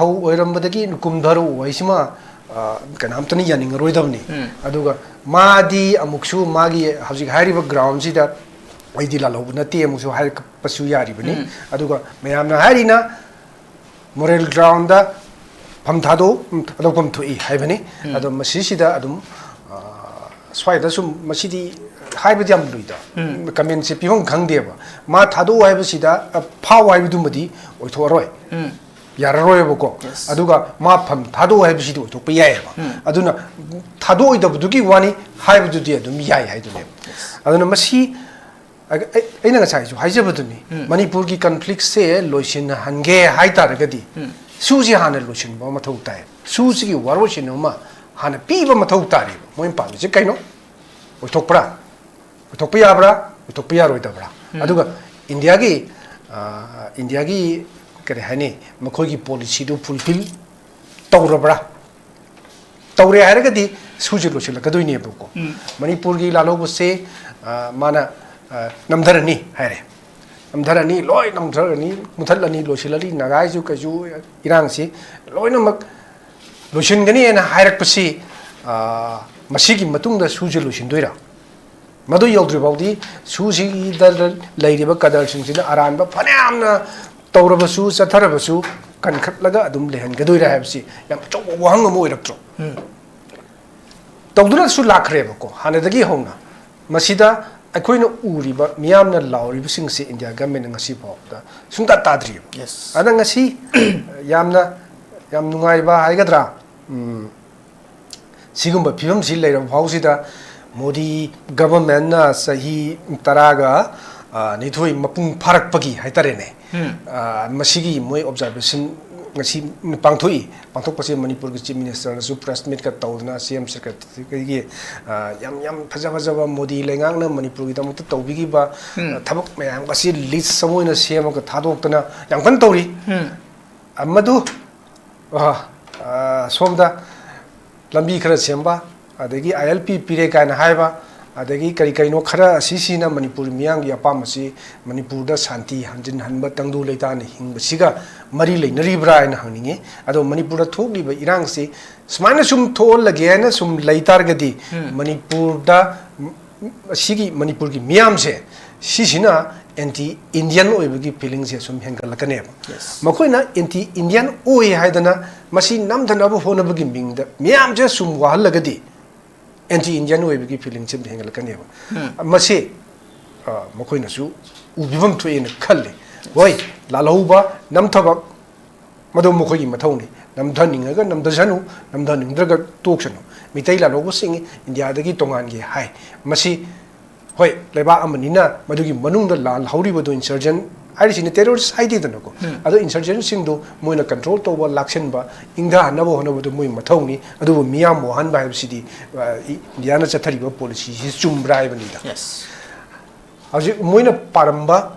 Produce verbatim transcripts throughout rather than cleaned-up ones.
ꯍꯧ ꯑꯣꯏꯔꯝꯕꯗꯒꯤ ꯀꯨꯝꯊꯔꯛꯎ ꯍꯥꯏꯁꯤꯃ, ꯑ, ꯀꯅꯥꯝꯇꯅ ꯌꯥꯅꯤꯡꯉꯔꯣꯏꯗꯕꯅꯤ꯫ ꯎꯝ꯫ ꯑꯗꯨꯒ ꯃꯥꯗꯤ ꯑꯃꯨꯛꯁꯨ ꯃꯥꯒꯤ ꯍꯧꯖꯤꯛ ꯍꯥꯏꯔꯤꯕ ground ꯁꯤꯗ ꯑꯩꯗꯤ ꯂꯥꯜꯍꯧꯕ ꯅꯠꯇꯦ ꯑꯃꯨꯛꯁꯨ ꯍꯥꯏꯔꯛꯄꯁꯨ ꯌꯥꯔꯤꯕꯅꯤ꯫ ꯎꯝ꯫ ꯑꯗꯨꯒ ꯃꯌꯥꯝꯅ ꯍꯥꯏꯔꯤꯅ moral ground ꯗ ꯐꯝ ꯊꯥꯗꯣꯛ-, ꯊꯥꯗꯣꯛꯐꯝ ꯊꯣꯛꯏ ꯍꯥꯏꯕꯅꯤ꯫ ꯎꯝ꯫ ꯑꯗꯣ ꯃꯁꯤꯁꯤꯗ ꯑꯗꯨꯝ, ꯑ, ꯁ꯭ꯋꯥꯏꯗ ꯁꯨꯝ ꯃꯁꯤꯗꯤ ꯍꯥꯏꯕꯗꯤ ꯌꯥꯝ ꯂꯨꯏꯗ꯫ ꯎꯝ꯫ Comment ꯁꯦ ꯄꯤꯐꯝ ꯈꯪꯗꯦꯕ꯫ ꯃꯥ ꯊꯥꯗꯣꯛꯎ ꯍꯥꯏꯕꯁꯤꯗ, ꯑ, ꯐꯥꯎ ꯍꯥꯏꯕꯗꯨꯃꯗꯤ ꯑꯣꯏꯊꯣꯛꯑꯔꯣꯏ꯫ ꯎꯝ꯫ ꯌꯥꯔꯔꯣꯏꯕꯀꯣ꯫ Yes꯫ ꯑꯗꯨꯒ ꯃꯥ ꯐꯝ ꯊꯥꯗꯣꯛꯎ ꯍꯥꯏꯕꯁꯤꯗꯤ ꯑꯣꯏꯊꯣꯛꯄ ꯌꯥꯏꯑꯕ꯫ ꯎꯝ꯫ ꯑꯗꯨꯅ ꯊꯥꯗꯣꯛꯑꯣꯏꯗꯕꯗꯨꯒꯤ ꯋꯥꯅꯤ ꯍꯥꯏꯕꯗꯨꯗꯤ ꯑꯗꯨꯝ ꯌꯥꯏ ꯍꯥꯏꯗꯨꯅꯦꯕ꯫ Yes꯫ ꯑꯗꯨꯅ ꯃꯁꯤ ꯑ-, ꯑꯩ-, ꯑꯩꯅ ꯉꯁꯥꯏꯁꯨ ꯍꯥꯏꯖꯕꯗꯨꯅꯤ, ꯎꯝ꯫ ꯃꯅꯤꯄꯨꯔꯒꯤ conflict ꯁꯦ ꯂꯣꯏꯁꯤꯟꯍꯟꯒꯦ ꯍꯥꯏ ꯇꯥꯔꯒꯗꯤ, ꯎꯝ꯫ ꯁꯨꯁꯤ ꯍꯥꯟꯅ ꯂꯣꯏꯁꯤꯟꯕ ꯃꯊꯧ ꯇꯥꯏ꯫ ꯁꯨꯁꯤꯒꯤ ꯋꯥꯔꯣꯏꯁꯤꯟ ꯑꯃ ꯍꯥꯟꯅ ꯄꯤꯕ ꯃꯊꯧ ꯇꯥꯔꯦꯕ ꯃꯣꯏꯅ ꯄꯥꯝꯃꯤꯁꯦ ꯀꯩꯅꯣ? ꯑꯣꯏꯊꯣꯛꯄ꯭ꯔꯥ? ꯑꯣꯏꯊꯣꯛꯄ ꯌꯥꯕ꯭ꯔꯥ? ꯑꯣꯏꯊꯣꯛꯄ ꯌꯥꯔꯣꯏꯗꯕ꯭ꯔꯥ? ꯎꯝ꯫ ꯑꯗꯨꯒ ꯏꯟꯗꯤꯌꯥꯒꯤ, ꯑ, ꯏꯟꯗꯤꯌꯥꯒꯤ ꯀꯔꯤ ꯍꯥꯏꯅꯤ, ꯃꯈꯣꯏꯒꯤ policy ꯗꯨ fulfil ꯇꯧꯔꯕ꯭ꯔꯥ? ꯇꯧꯔꯦ ꯍꯥꯏꯔꯒꯗꯤ ꯁꯨꯁꯤ ꯂꯣꯏꯁꯤꯜꯂꯛꯀꯗꯣꯏꯅꯦꯕꯀꯣ꯫ ꯎꯝ꯫ ꯃꯅꯤꯄꯨꯔꯒꯤ ꯂꯥꯜꯍꯧꯕꯁꯦ, ꯑ, ꯃꯥꯅ, ꯑ, ꯅꯝꯊꯔꯅꯤ ꯍꯥꯏꯔꯦ꯫ ꯅꯝꯊꯔꯅꯤ, ꯂꯣꯏ ꯅꯝꯊꯔꯅꯤ, ꯃꯨꯊꯠꯂꯅꯤ, ꯂꯣꯏꯁꯤꯜꯂꯅꯤ, ꯅꯥꯒꯥꯒꯤꯁꯨ ꯀꯩꯁꯨ ꯏꯔꯥꯡꯁꯤ ꯂꯣꯏꯅꯃꯛ ꯂꯣꯏꯁꯤꯟꯒꯅꯤ ꯍꯥꯏꯅ ꯍꯥꯏꯔꯛꯄꯁꯤ, ꯑ, ꯃꯁꯤꯒꯤ ꯃꯇꯨꯡꯗ ꯁꯨꯁꯤ ꯂꯣꯏꯁꯤꯟꯗꯣꯏꯔꯥ? ꯃꯗꯨ ꯌꯧꯗ꯭ꯔꯤ ꯐꯥꯎꯗꯤ ꯁꯨꯁꯤꯗ ꯂꯩꯔꯤꯕ ꯀꯗꯔꯁꯤꯡꯁꯤꯅ ꯑꯔꯥꯟꯕ ꯐꯅꯌꯥꯝꯅ ꯇꯧꯔꯕꯁꯨ, ꯆꯠꯊꯔꯕꯁꯨ, ꯀꯟꯈꯠꯂꯒ ꯑꯗꯨꯝ ꯂꯩꯍꯟꯒꯗꯣꯏꯔꯥ ꯍꯥꯏꯕꯁꯤ ꯌꯥꯝ ꯑꯆꯧꯕ ꯋꯥꯍꯪ ꯑꯃ ꯑꯣꯏꯔꯛꯇ꯭ꯔꯣ? ꯎꯝ꯫ ꯇꯧꯗꯨꯅꯁꯨ ꯂꯥꯛꯈ꯭ꯔꯦꯕꯀꯣ, ꯍꯥꯟꯅꯗꯒꯤ ꯍꯧꯅ꯫ ꯃꯁꯤꯗ ꯑꯩꯈꯣꯏꯅ ꯎꯔꯤꯕ, ꯃꯤꯌꯥꯝꯅ ꯂꯥꯎꯔꯤꯕꯁꯤꯡꯁꯦ ꯏꯟꯗꯤꯌꯥ government ꯅ ꯉꯁꯤ ꯐꯥꯎꯕꯗ ꯁꯨꯡꯇꯥ ꯇꯥꯗ꯭ꯔꯤꯕ꯫ Yes꯫ ꯑꯗ ꯉꯁꯤ ꯌꯥꯝꯅ, ꯌꯥꯝ ꯅꯨꯡꯉꯥꯏꯕ ꯍꯥꯏꯒꯗ꯭ꯔꯥ, ꯎꯝ, ꯁꯤꯒꯨꯝꯕ ꯐꯤꯕꯝꯁꯤ ꯂꯩꯔꯕ ꯐꯥꯎꯁꯤꯗ ꯃꯣꯗꯤ government ꯅ ꯆꯍꯤ ꯇꯔꯥꯒ, ꯑ, ꯅꯤꯊꯣꯏ ꯃꯄꯨꯡ ꯐꯥꯔꯛꯄꯒꯤ ꯍꯥꯏꯇꯥꯔꯦꯅꯦ꯫ ꯎꯝ꯫ ꯑ, ꯃꯁꯤꯒꯤ ꯃꯣꯏ observation ꯉꯁꯤ ꯄꯥꯡꯊꯣꯛꯏ꯫ ꯄꯥꯡꯊꯣꯛꯄꯁꯦ ꯃꯅꯤꯄꯨꯔꯒꯤ Chief Minister ꯅꯁꯨ press meet ꯀ ꯇꯧꯗꯅ, C M Secretary ꯒꯤ, ꯑ, ꯌꯥꯝ, ꯌꯥꯝ ꯐꯖ ꯐꯖꯕ ꯃꯣꯗꯤ ꯂꯩꯉꯥꯛꯅ ꯃꯅꯤꯄꯨꯔꯒꯤꯗꯃꯛꯇ ꯇꯧꯕꯤꯈꯤꯕ, ꯎꯝ꯫ ꯑ, ꯊꯕꯛ ꯃꯌꯥꯝꯒꯁꯤ list ꯑꯃ ꯑꯣꯏꯅ ꯁꯦꯝꯃꯒ ꯊꯥꯗꯣꯛꯇꯅ ꯌꯥꯝ ꯀꯟꯅ ꯇꯧꯔꯤ꯫ ꯎꯝ꯫ ꯑ, ꯃꯗꯨ, ꯑ, ꯑ, ꯁꯣꯝꯗ ꯂꯝꯕꯤ ꯈꯔ ꯁꯦꯝꯕ, ꯑꯗꯒꯤ I L P ꯄꯤꯔꯦ ꯀꯥꯏꯅ ꯍꯥꯏꯕ, ꯑꯗꯒꯤ ꯀꯔꯤ ꯀꯔꯤꯅꯣ ꯈꯔ ꯑꯁꯤꯁꯤꯅ ꯃꯅꯤꯄꯨꯔ ꯃꯤꯌꯥꯝꯒꯤ ꯑꯄꯥꯝꯕꯁꯤ ꯃꯅꯤꯄꯨꯔꯗ ꯁꯥꯟꯇꯤ ꯍꯟꯖꯤꯟꯍꯟꯕ, ꯇꯪꯗꯨ ꯂꯩꯇꯥꯅ ꯍꯤꯡꯕꯁꯤꯒ ꯃꯔꯤ ꯂꯩꯅꯔꯤꯕ꯭ꯔꯥ ꯍꯥꯏꯅ ꯍꯪꯅꯤꯡꯉꯤ꯫ ꯑꯗꯣ ꯃꯅꯤꯄꯨꯔꯗ ꯊꯣꯛꯂꯤꯕ ꯏꯔꯥꯡꯁꯤ ꯁꯨꯃꯥꯏꯅ ꯁꯨꯝ ꯊꯣꯛꯍꯜꯂꯒꯦ ꯍꯥꯏꯅ ꯁꯨꯝ ꯂꯩ ꯇꯥꯔꯒꯗꯤ, ꯎꯝ꯫ ꯃꯅꯤꯄꯨꯔꯗ, ꯎꯝ, ꯑꯁꯤꯒꯤ ꯃꯅꯤꯄꯨꯔꯒꯤ ꯃꯤꯌꯥꯝꯁꯦ, ꯁꯤꯁꯤꯅ ꯑꯦꯟꯇꯤ ꯏꯟꯗꯤꯌꯟ ꯑꯣꯏꯕꯒꯤ ꯐꯤꯂꯤꯡꯁꯦ ꯁꯨꯝ ꯍꯦꯟꯒꯠꯂꯛꯀꯅꯦꯕ꯫ ꯌꯦꯁ꯫ ꯃꯈꯣꯏꯅ ꯑꯦꯟꯇꯤ ꯏꯟꯗꯤꯌꯟ ꯑꯣꯏ ꯍꯥꯏꯗꯅ ꯃꯁꯤ ꯅꯝꯊꯅꯕ ꯍꯣꯠꯅꯕꯒꯤ ꯃꯤꯡꯗ ꯃꯤꯌꯥꯝꯁꯦ ꯁꯨꯝ ꯋꯥꯍꯜꯂꯒꯗꯤ, ꯑꯦꯟꯇꯤ ꯏꯟꯗꯤꯌꯟ ꯑꯣꯏꯕꯒꯤ ꯐꯤꯂꯤꯡꯁꯦ ꯍꯦꯟꯒꯠꯂꯛꯀꯅꯦꯕ꯫ ꯎꯝ꯫ ꯃꯁꯤ, ꯑ, ꯃꯈꯣꯏꯅꯁꯨ ꯎꯕꯤꯐꯝ ꯊꯣꯛꯑꯦꯅ ꯈꯜꯂꯤ꯫ ꯍꯣꯏ, ꯂꯥꯜꯍꯧꯕ, ꯅꯝꯊꯕ, ꯃꯗꯨ ꯃꯈꯣꯏꯒꯤ ꯃꯊꯧꯅꯤ꯫ ꯅꯝꯊꯅꯤꯡꯉꯒ ꯅꯝꯊꯁꯅꯨ, ꯅꯝꯊꯅꯤꯡꯗ꯭ꯔꯒ ꯇꯣꯛꯁꯅꯨ꯫ ꯃꯤꯇꯩ ꯂꯥꯜꯍꯧꯕꯁꯤꯡ ꯏꯟꯗꯤꯌꯥꯗꯒꯤ ꯇꯣꯉꯥꯟꯒꯦ ꯍꯥꯏ꯫ ꯃꯁꯤ, ꯍꯣꯏ, ꯂꯩꯕꯥꯛ ꯑꯃꯅꯤꯅ ꯃꯗꯨꯒꯤ ꯃꯅꯨꯡꯗ ꯂꯥꯜꯍꯧꯔꯤꯕꯗꯨ, ꯏꯟꯁꯔꯖꯦꯟ ꯍꯥꯏꯔꯤꯁꯤꯅ ꯇꯦꯔꯣꯔꯤꯁ ꯍꯥꯏꯗꯦꯗꯅꯀꯣ꯫ ꯎꯝ꯫ ꯑꯗꯣ ꯏꯟꯁꯔꯖꯦꯟꯁꯤꯡꯗꯨ ꯃꯣꯏꯅ ꯀꯟꯇ꯭ꯔꯣꯜ ꯇꯧꯕ, ꯂꯥꯛꯁꯤꯟꯕ, ꯏꯪꯊꯍꯟꯅꯕ ꯍꯣꯠꯅꯕꯗꯨ ꯃꯣꯏ ꯃꯊꯧꯅꯤ꯫ ꯑꯗꯨꯕꯨ ꯃꯤꯌꯥꯝ ꯋꯥꯍꯟꯕ ꯍꯥꯏꯕꯁꯤꯗꯤ, ꯑ, ꯏ-, ꯏꯟꯗꯤꯌꯥꯅ ꯆꯠꯊꯔꯤꯕ ꯄꯣꯂꯤꯁꯤꯁꯤ ꯆꯨꯝꯕ꯭ꯔꯥ ꯍꯥꯏꯕꯅꯤꯗ꯫ ꯌꯦꯁ꯫ ꯍꯧꯖꯤꯛ ꯃꯣꯏꯅ ꯄꯥꯔꯝꯕ,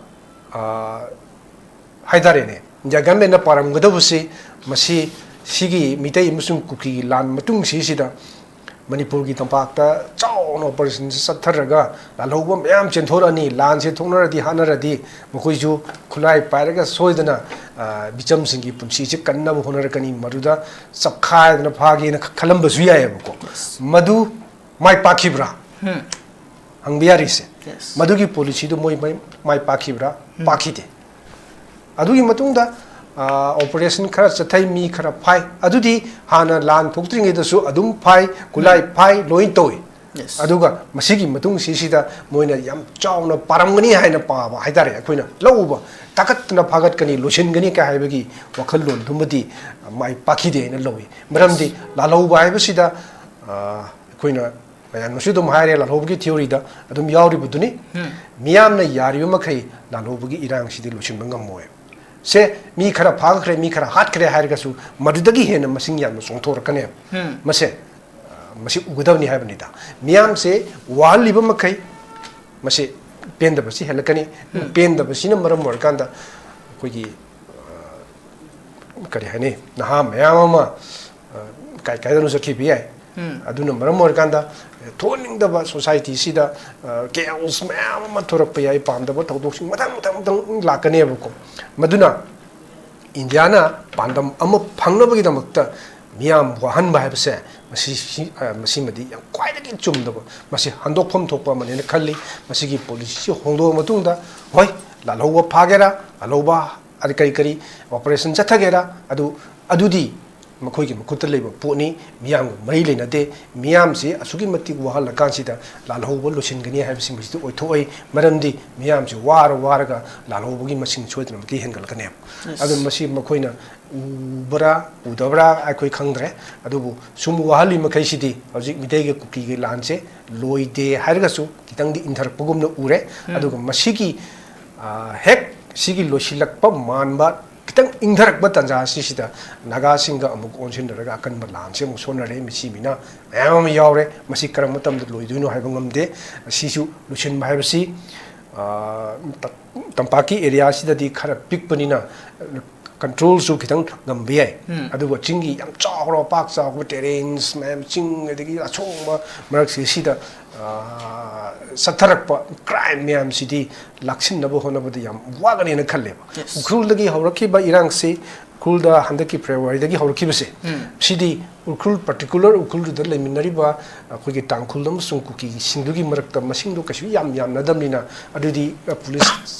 ꯑ, ꯍꯥꯏꯇꯥꯔꯦꯅꯦ, ꯏꯟꯗꯤꯌꯥ ꯒꯃꯦꯟꯅ ꯄꯥꯔꯝꯒꯗꯕꯁꯤ, ꯃꯁꯤ, ꯁꯤꯒꯤ ꯃꯤꯇꯩ ꯑꯃꯁꯨꯡ ꯀꯨꯀꯤꯒꯤ ꯂꯥꯟ ꯃꯇꯨꯡꯁꯤꯁꯤꯗ ꯃꯅꯤꯄꯨꯔꯒꯤ ꯇꯝꯄꯥꯛꯇ ꯆꯥꯎꯅ ꯑꯣꯄꯔꯦꯁꯟꯁꯤ ꯆꯠꯊꯔꯒ ꯂꯥꯜꯍꯧꯕ ꯃꯌꯥꯝ ꯆꯦꯟꯊꯣꯔꯛꯑꯅꯤ, ꯂꯥꯟꯁꯦ ꯊꯣꯛꯅꯔꯗꯤ ꯍꯥꯠꯅꯔꯗꯤ ꯃꯈꯣꯏꯁꯨ ꯈꯨꯠꯂꯥꯏ ꯄꯥꯏꯔꯒ ꯁꯣꯏꯗꯅ, ꯑ, ꯃꯤꯆꯝꯁꯤꯡꯒꯤ ꯄꯨꯟꯁꯤꯁꯦ ꯀꯟꯅꯕ ꯍꯣꯠꯅꯔꯛꯀꯅꯤ, ꯃꯗꯨꯗ ꯆꯞꯈꯥꯏꯗꯅ ꯐꯥꯒꯦꯅ ꯈ-, ꯈꯜꯂꯝꯕꯁꯨ ꯌꯥꯏꯑꯕꯀꯣ꯫ ꯃꯗꯨ ꯃꯥꯏ ꯄꯥꯛꯈꯤꯕ꯭ꯔꯥ? ꯎꯝ꯫ ꯍꯪꯕ ꯌꯥꯔꯤꯁꯦ꯫ ꯌꯦꯁ꯫ ꯃꯗꯨꯒꯤ ꯄꯣꯂꯤꯁꯤꯗꯨ ꯃꯣꯏ ꯃꯥꯏ, ꯃꯥꯏ ꯄꯥꯛꯈꯤꯕ꯭ꯔꯥ? ꯎꯝ꯫ ꯄꯥꯛꯈꯤꯗꯦ꯫ ꯑꯗꯨꯒꯤ ꯃꯇꯨꯡꯗ, ꯑ, ꯑꯣꯄꯔꯦꯁꯟ ꯈꯔ ꯆꯠꯊꯩ, ꯃꯤ ꯈꯔ ꯐꯥꯏ꯫ ꯑꯗꯨꯗꯤ ꯍꯥꯟꯅ ꯂꯥꯟ ꯊꯣꯛꯇ꯭ꯔꯤꯉꯩꯗꯁꯨ ꯑꯗꯨꯝ ꯐꯥꯏ, ꯈꯨꯠꯂꯥꯏ ꯎꯝ꯫ ꯐꯥꯏ, ꯂꯣꯏ ꯇꯧꯏ꯫ ꯌꯦꯁ꯫ ꯑꯗꯨꯒ ꯃꯁꯤꯒꯤ ꯃꯇꯨꯡꯁꯤꯁꯤꯗ ꯃꯣꯏꯅ ꯌꯥꯝ ꯆꯥꯎꯅ ꯄꯥꯔꯝꯒꯅꯤ ꯍꯥꯏꯅ ꯄꯥꯕ ꯍꯥꯏꯇꯥꯔꯦ, ꯑꯩꯈꯣꯏꯅ ꯂꯧꯎꯕ, ꯇꯥꯈꯠꯇꯅ ꯐꯥꯒꯠꯀꯅꯤ, ꯂꯣꯏꯁꯤꯟꯒꯅꯤ ꯀ ꯍꯥꯏꯕꯒꯤ ꯋꯥꯈꯜꯂꯣꯟꯗꯨꯃꯗꯤ ꯃꯥꯏ ꯄꯥꯛꯈꯤꯗꯦ ꯍꯥꯏꯅ ꯂꯧꯏ꯫ ꯃꯔꯝꯗꯤ ꯌꯦꯁ꯫ ꯂꯥꯜꯍꯧꯕ ꯍꯥꯏꯕꯁꯤꯗ, ꯑ, ꯑꯩꯈꯣꯏꯅ ꯃꯌꯥꯝꯅꯁꯨ ꯑꯗꯨꯝ ꯍꯥꯏꯔꯦ, ꯂꯥꯜꯍꯧꯕꯒꯤ ꯊꯤꯑꯣꯔꯤꯗ ꯑꯗꯨꯝ ꯌꯥꯎꯔꯤꯕꯗꯨꯅꯤ꯫ ꯎꯝ꯫ ꯃꯤꯌꯥꯝꯅ ꯌꯥꯔꯤꯕ ꯃꯈꯩ ꯂꯥꯜꯍꯧꯕꯒꯤ ꯏꯔꯥꯡꯁꯤꯗꯤ ꯂꯣꯏꯁꯤꯟꯕ ꯉꯝꯃꯣꯏ꯫ ꯁꯦ, ꯃꯤ ꯈꯔ ꯐꯥꯈ꯭ꯔꯦ, ꯃꯤ ꯈꯔ ꯍꯥꯠꯈ꯭ꯔꯦ ꯍꯥꯏꯔꯒꯁꯨ ꯃꯗꯨꯗꯒꯤ ꯍꯦꯟꯅ ꯃꯁꯤꯡ ꯌꯥꯝꯅ ꯆꯣꯡꯊꯣꯔꯛꯀꯅꯦꯕ꯫ ꯎꯝ꯫ ꯃꯁꯦ, ꯑ, ꯃꯁꯤ ꯎꯒꯗꯕꯅꯤ ꯍꯥꯏꯕꯅꯤꯗ꯫ ꯃꯤꯌꯥꯝꯁꯦ ꯋꯥꯍꯜꯂꯤꯕ ꯃꯈꯩ ꯃꯁꯤ ꯄꯦꯟꯗꯕꯁꯤ ꯍꯦꯜꯂꯛꯀꯅꯤ꯫ ꯎꯝ꯫ ꯄꯦꯟꯗꯕꯁꯤꯅ ꯃꯔꯝ ꯑꯣꯏꯔꯀꯥꯟꯗ ꯑꯩꯈꯣꯏꯒꯤ, ꯑ, ꯀꯔꯤ ꯍꯥꯏꯅꯤ, ꯅꯍꯥ ꯃꯌꯥꯝ ꯑꯃ, ꯑ, ꯀꯥꯏ ꯀꯥꯏꯗꯅꯣ ꯆꯠꯈꯤꯕ ꯌꯥꯏ꯫ ꯎꯝ꯫ ꯑꯗꯨꯅ ꯃꯔꯝ ꯑꯣꯏꯔꯀꯥꯟꯗ ꯊꯣꯛꯍꯟꯅꯤꯡꯗꯕ ꯁꯣꯁꯥꯏꯇꯤꯁꯤꯗ, ꯑ, ꯀꯦꯑꯣꯁ ꯃꯌꯥꯝ ꯑꯃ ꯊꯣꯔꯛꯄ ꯌꯥꯏ, ꯄꯥꯝꯗꯕ ꯊꯧꯗꯣꯛꯁꯤꯡ ꯃꯊꯪ ꯃꯊꯪ ꯃꯊꯪ ꯂꯥꯛꯀꯅꯦꯕꯀꯣ꯫ ꯃꯗꯨꯅ ꯏꯟꯗꯤꯌꯥꯅ ꯄꯥꯟꯗꯝ ꯑꯃ ꯐꯪꯅꯕꯒꯤꯗꯃꯛꯇ ꯃꯤꯌꯥꯝ ꯋꯥꯍꯟꯕ ꯍꯥꯏꯕꯁꯦ ꯃꯁꯤ, ꯁꯤ-, ꯑ, ꯃꯁꯤꯃꯗꯤ ꯌꯥꯝ ꯈ꯭ꯋꯥꯏꯗꯒꯤ ꯆꯨꯝꯗꯕ, ꯃꯁꯤ ꯍꯟꯗꯣꯛꯐꯝ ꯊꯣꯛꯄ ꯑꯃꯅꯦꯅ ꯈꯜꯂꯤ꯫ ꯃꯁꯤꯒꯤ ꯄꯣꯂꯤꯁꯤꯁꯤ ꯍꯣꯡꯗꯣꯛꯑ ꯃꯇꯨꯡꯗ, ꯍꯣꯏ, ꯂꯥꯜꯍꯧꯕ ꯐꯥꯒꯦꯔꯥ, ꯂꯥꯜꯍꯧꯕ ꯑꯗ ꯀꯔꯤ ꯀꯔꯤ ꯑꯣꯄꯔꯦꯁꯟ ꯆꯠꯊꯒꯦꯔꯥ, ꯑꯗꯨ, ꯑꯗꯨꯗꯤ ꯃꯈꯣꯏꯒꯤ ꯃꯈꯨꯠꯇ ꯂꯩꯕ ꯄꯣꯠꯅꯤ, ꯃꯤꯌꯥꯝꯒ ꯃꯔꯤ ꯂꯩꯅꯗꯦ꯫ ꯃꯤꯌꯥꯝꯁꯤ ꯑꯁꯨꯛꯀꯤ ꯃꯇꯤꯛ ꯋꯥꯍꯜꯂꯀꯥꯟꯁꯤꯗ ꯂꯥꯜꯍꯧꯕ ꯂꯣꯏꯁꯤꯟꯒꯅꯤ ꯍꯥꯏꯕꯁꯤ ꯃꯁꯤꯗ ꯑꯣꯏꯊꯣꯛꯑꯣꯏ꯫ ꯃꯔꯝꯗꯤ ꯃꯤꯌꯥꯝꯁꯤ ꯋꯥꯔ ꯋꯥꯔꯒ ꯂꯥꯜꯍꯧꯕꯒꯤ ꯃꯁꯤꯡ ꯁꯣꯏꯗꯅꯃꯛꯀꯤ ꯍꯦꯟꯒꯠꯂꯛꯀꯅꯦꯕ꯫ ꯑꯗꯨ ꯃꯁꯤ ꯃꯈꯣꯏꯅ ꯎꯕ꯭ꯔꯥ ꯎꯗꯕ꯭ꯔꯥ ꯑꯩꯈꯣꯏ ꯈꯪꯗ꯭ꯔꯦ꯫ ꯑꯗꯨꯕꯨ ꯁꯨꯝ ꯋꯥꯍꯜꯂꯤ ꯃꯈꯩꯁꯤꯗꯤ ꯍꯧꯖꯤꯛ ꯃꯤꯇꯩꯒ ꯀꯨꯀꯤꯒꯤ ꯂꯥꯟꯁꯦ ꯂꯣꯏꯗꯦ ꯍꯥꯏꯔꯒꯁꯨ ꯈꯤꯇꯪꯗꯤ ꯏꯟꯊꯔꯛꯄꯒꯨꯝꯅ ꯎꯔꯦ꯫ ꯎꯝ꯫ ꯑꯗꯨꯒ ꯃꯁꯤꯒꯤ, ꯑ, ꯍꯦꯛ ꯁꯤꯒꯤ ꯂꯣꯏꯁꯤꯜꯂꯛꯄ ꯃꯥꯟꯕ ꯈꯤꯇꯪ ꯏꯪꯊꯔꯛꯄ ꯇꯥꯟꯖꯥ ꯑꯁꯤꯁꯤꯗ ꯅꯥꯒꯥꯁꯤꯡꯒ ꯑꯃꯨꯛ ꯑꯣꯟꯁꯤꯟꯅꯔꯒ ꯑꯀꯟꯕ ꯂꯥꯟꯁꯦ ꯑꯃꯨꯛ ꯁꯣꯟꯅꯔꯦ꯫ ꯃꯤꯁꯤ ꯃꯤꯅ ꯃꯌꯥꯝ ꯑꯃ ꯌꯥꯎꯔꯦ꯫ ꯃꯁꯤ ꯀꯔꯝꯕ ꯃꯇꯝꯗ ꯂꯣꯏꯗꯣꯏꯅꯣ ꯍꯥꯏꯕ ꯉꯝꯗꯦ꯫ ꯁꯤꯁꯨ ꯂꯣꯏꯁꯤꯟꯕ ꯍꯥꯏꯕꯁꯤ, ꯑ, ꯇ-, ꯇꯝꯄꯥꯛꯀꯤ ꯑꯦꯔꯤꯌꯥꯁꯤꯗꯗꯤ ꯈꯔ ꯄꯤꯛꯄꯅꯤꯅ ꯀꯟꯇ꯭ꯔꯣꯜꯁꯨ ꯈꯤꯇꯪ ꯉꯝꯕ ꯌꯥꯏ꯫ ꯎꯝ꯫ ꯑꯗꯨꯒ ꯆꯤꯡꯒꯤ ꯌꯥꯝ ꯆꯥꯎꯈ꯭ꯔꯕ, ꯄꯥꯛ ꯆꯥꯎꯈ꯭ꯔꯕ ꯇꯦꯔꯦꯟꯁ ꯃꯌꯥꯝ, ꯆꯤꯡ ꯑꯗꯒꯤ ꯑꯁꯣꯡꯕ ꯃꯔꯛꯁꯤꯁꯤꯗ, ꯑ, ꯆꯠꯊꯔꯛꯄ ꯀ꯭ꯔꯥꯏꯝ ꯃꯌꯥꯝꯁꯤꯗꯤ ꯂꯥꯛꯁꯤꯟꯅꯕ ꯍꯣꯠꯅꯕꯗ ꯌꯥꯝ ꯋꯥꯒꯅꯦꯅ ꯈꯜꯂꯦꯕ꯫ Yes꯫ ꯎꯈ꯭ꯔꯨꯜꯗꯒꯤ ꯍꯧꯔꯛꯈꯤꯕ ꯏꯔꯥꯡꯁꯤ, ꯎꯈ꯭ꯔꯨꯜꯗ ꯍꯟꯗꯛꯀꯤ ꯐꯦꯕ꯭ꯔꯨꯋꯥꯔꯤꯗꯒꯤ ꯍꯧꯔꯛꯈꯤꯕꯁꯦ, ꯎꯝ꯫ ꯁꯤꯗꯤ ꯎꯈ꯭ꯔꯨꯜ, ꯄꯥꯔꯇꯤꯀꯨꯂꯔ ꯎꯈ꯭ꯔꯨꯜꯗꯨꯗ ꯂꯩꯃꯤꯟꯅꯔꯤꯕ ꯑꯩꯈꯣꯏꯒꯤ ꯇꯥꯡꯈꯨꯜ ꯑꯃꯁꯨꯡ ꯀꯨꯀꯤꯁꯤꯡꯗꯨꯒꯤ ꯃꯔꯛꯇ ꯃꯁꯤꯡꯗꯣ ꯀꯩꯁꯨ ꯌꯥꯝ ꯌꯥꯝꯅꯗꯕꯅꯤꯅ, ꯑꯗꯨꯗꯤ, ꯑ, ꯄꯨꯂꯤꯁ,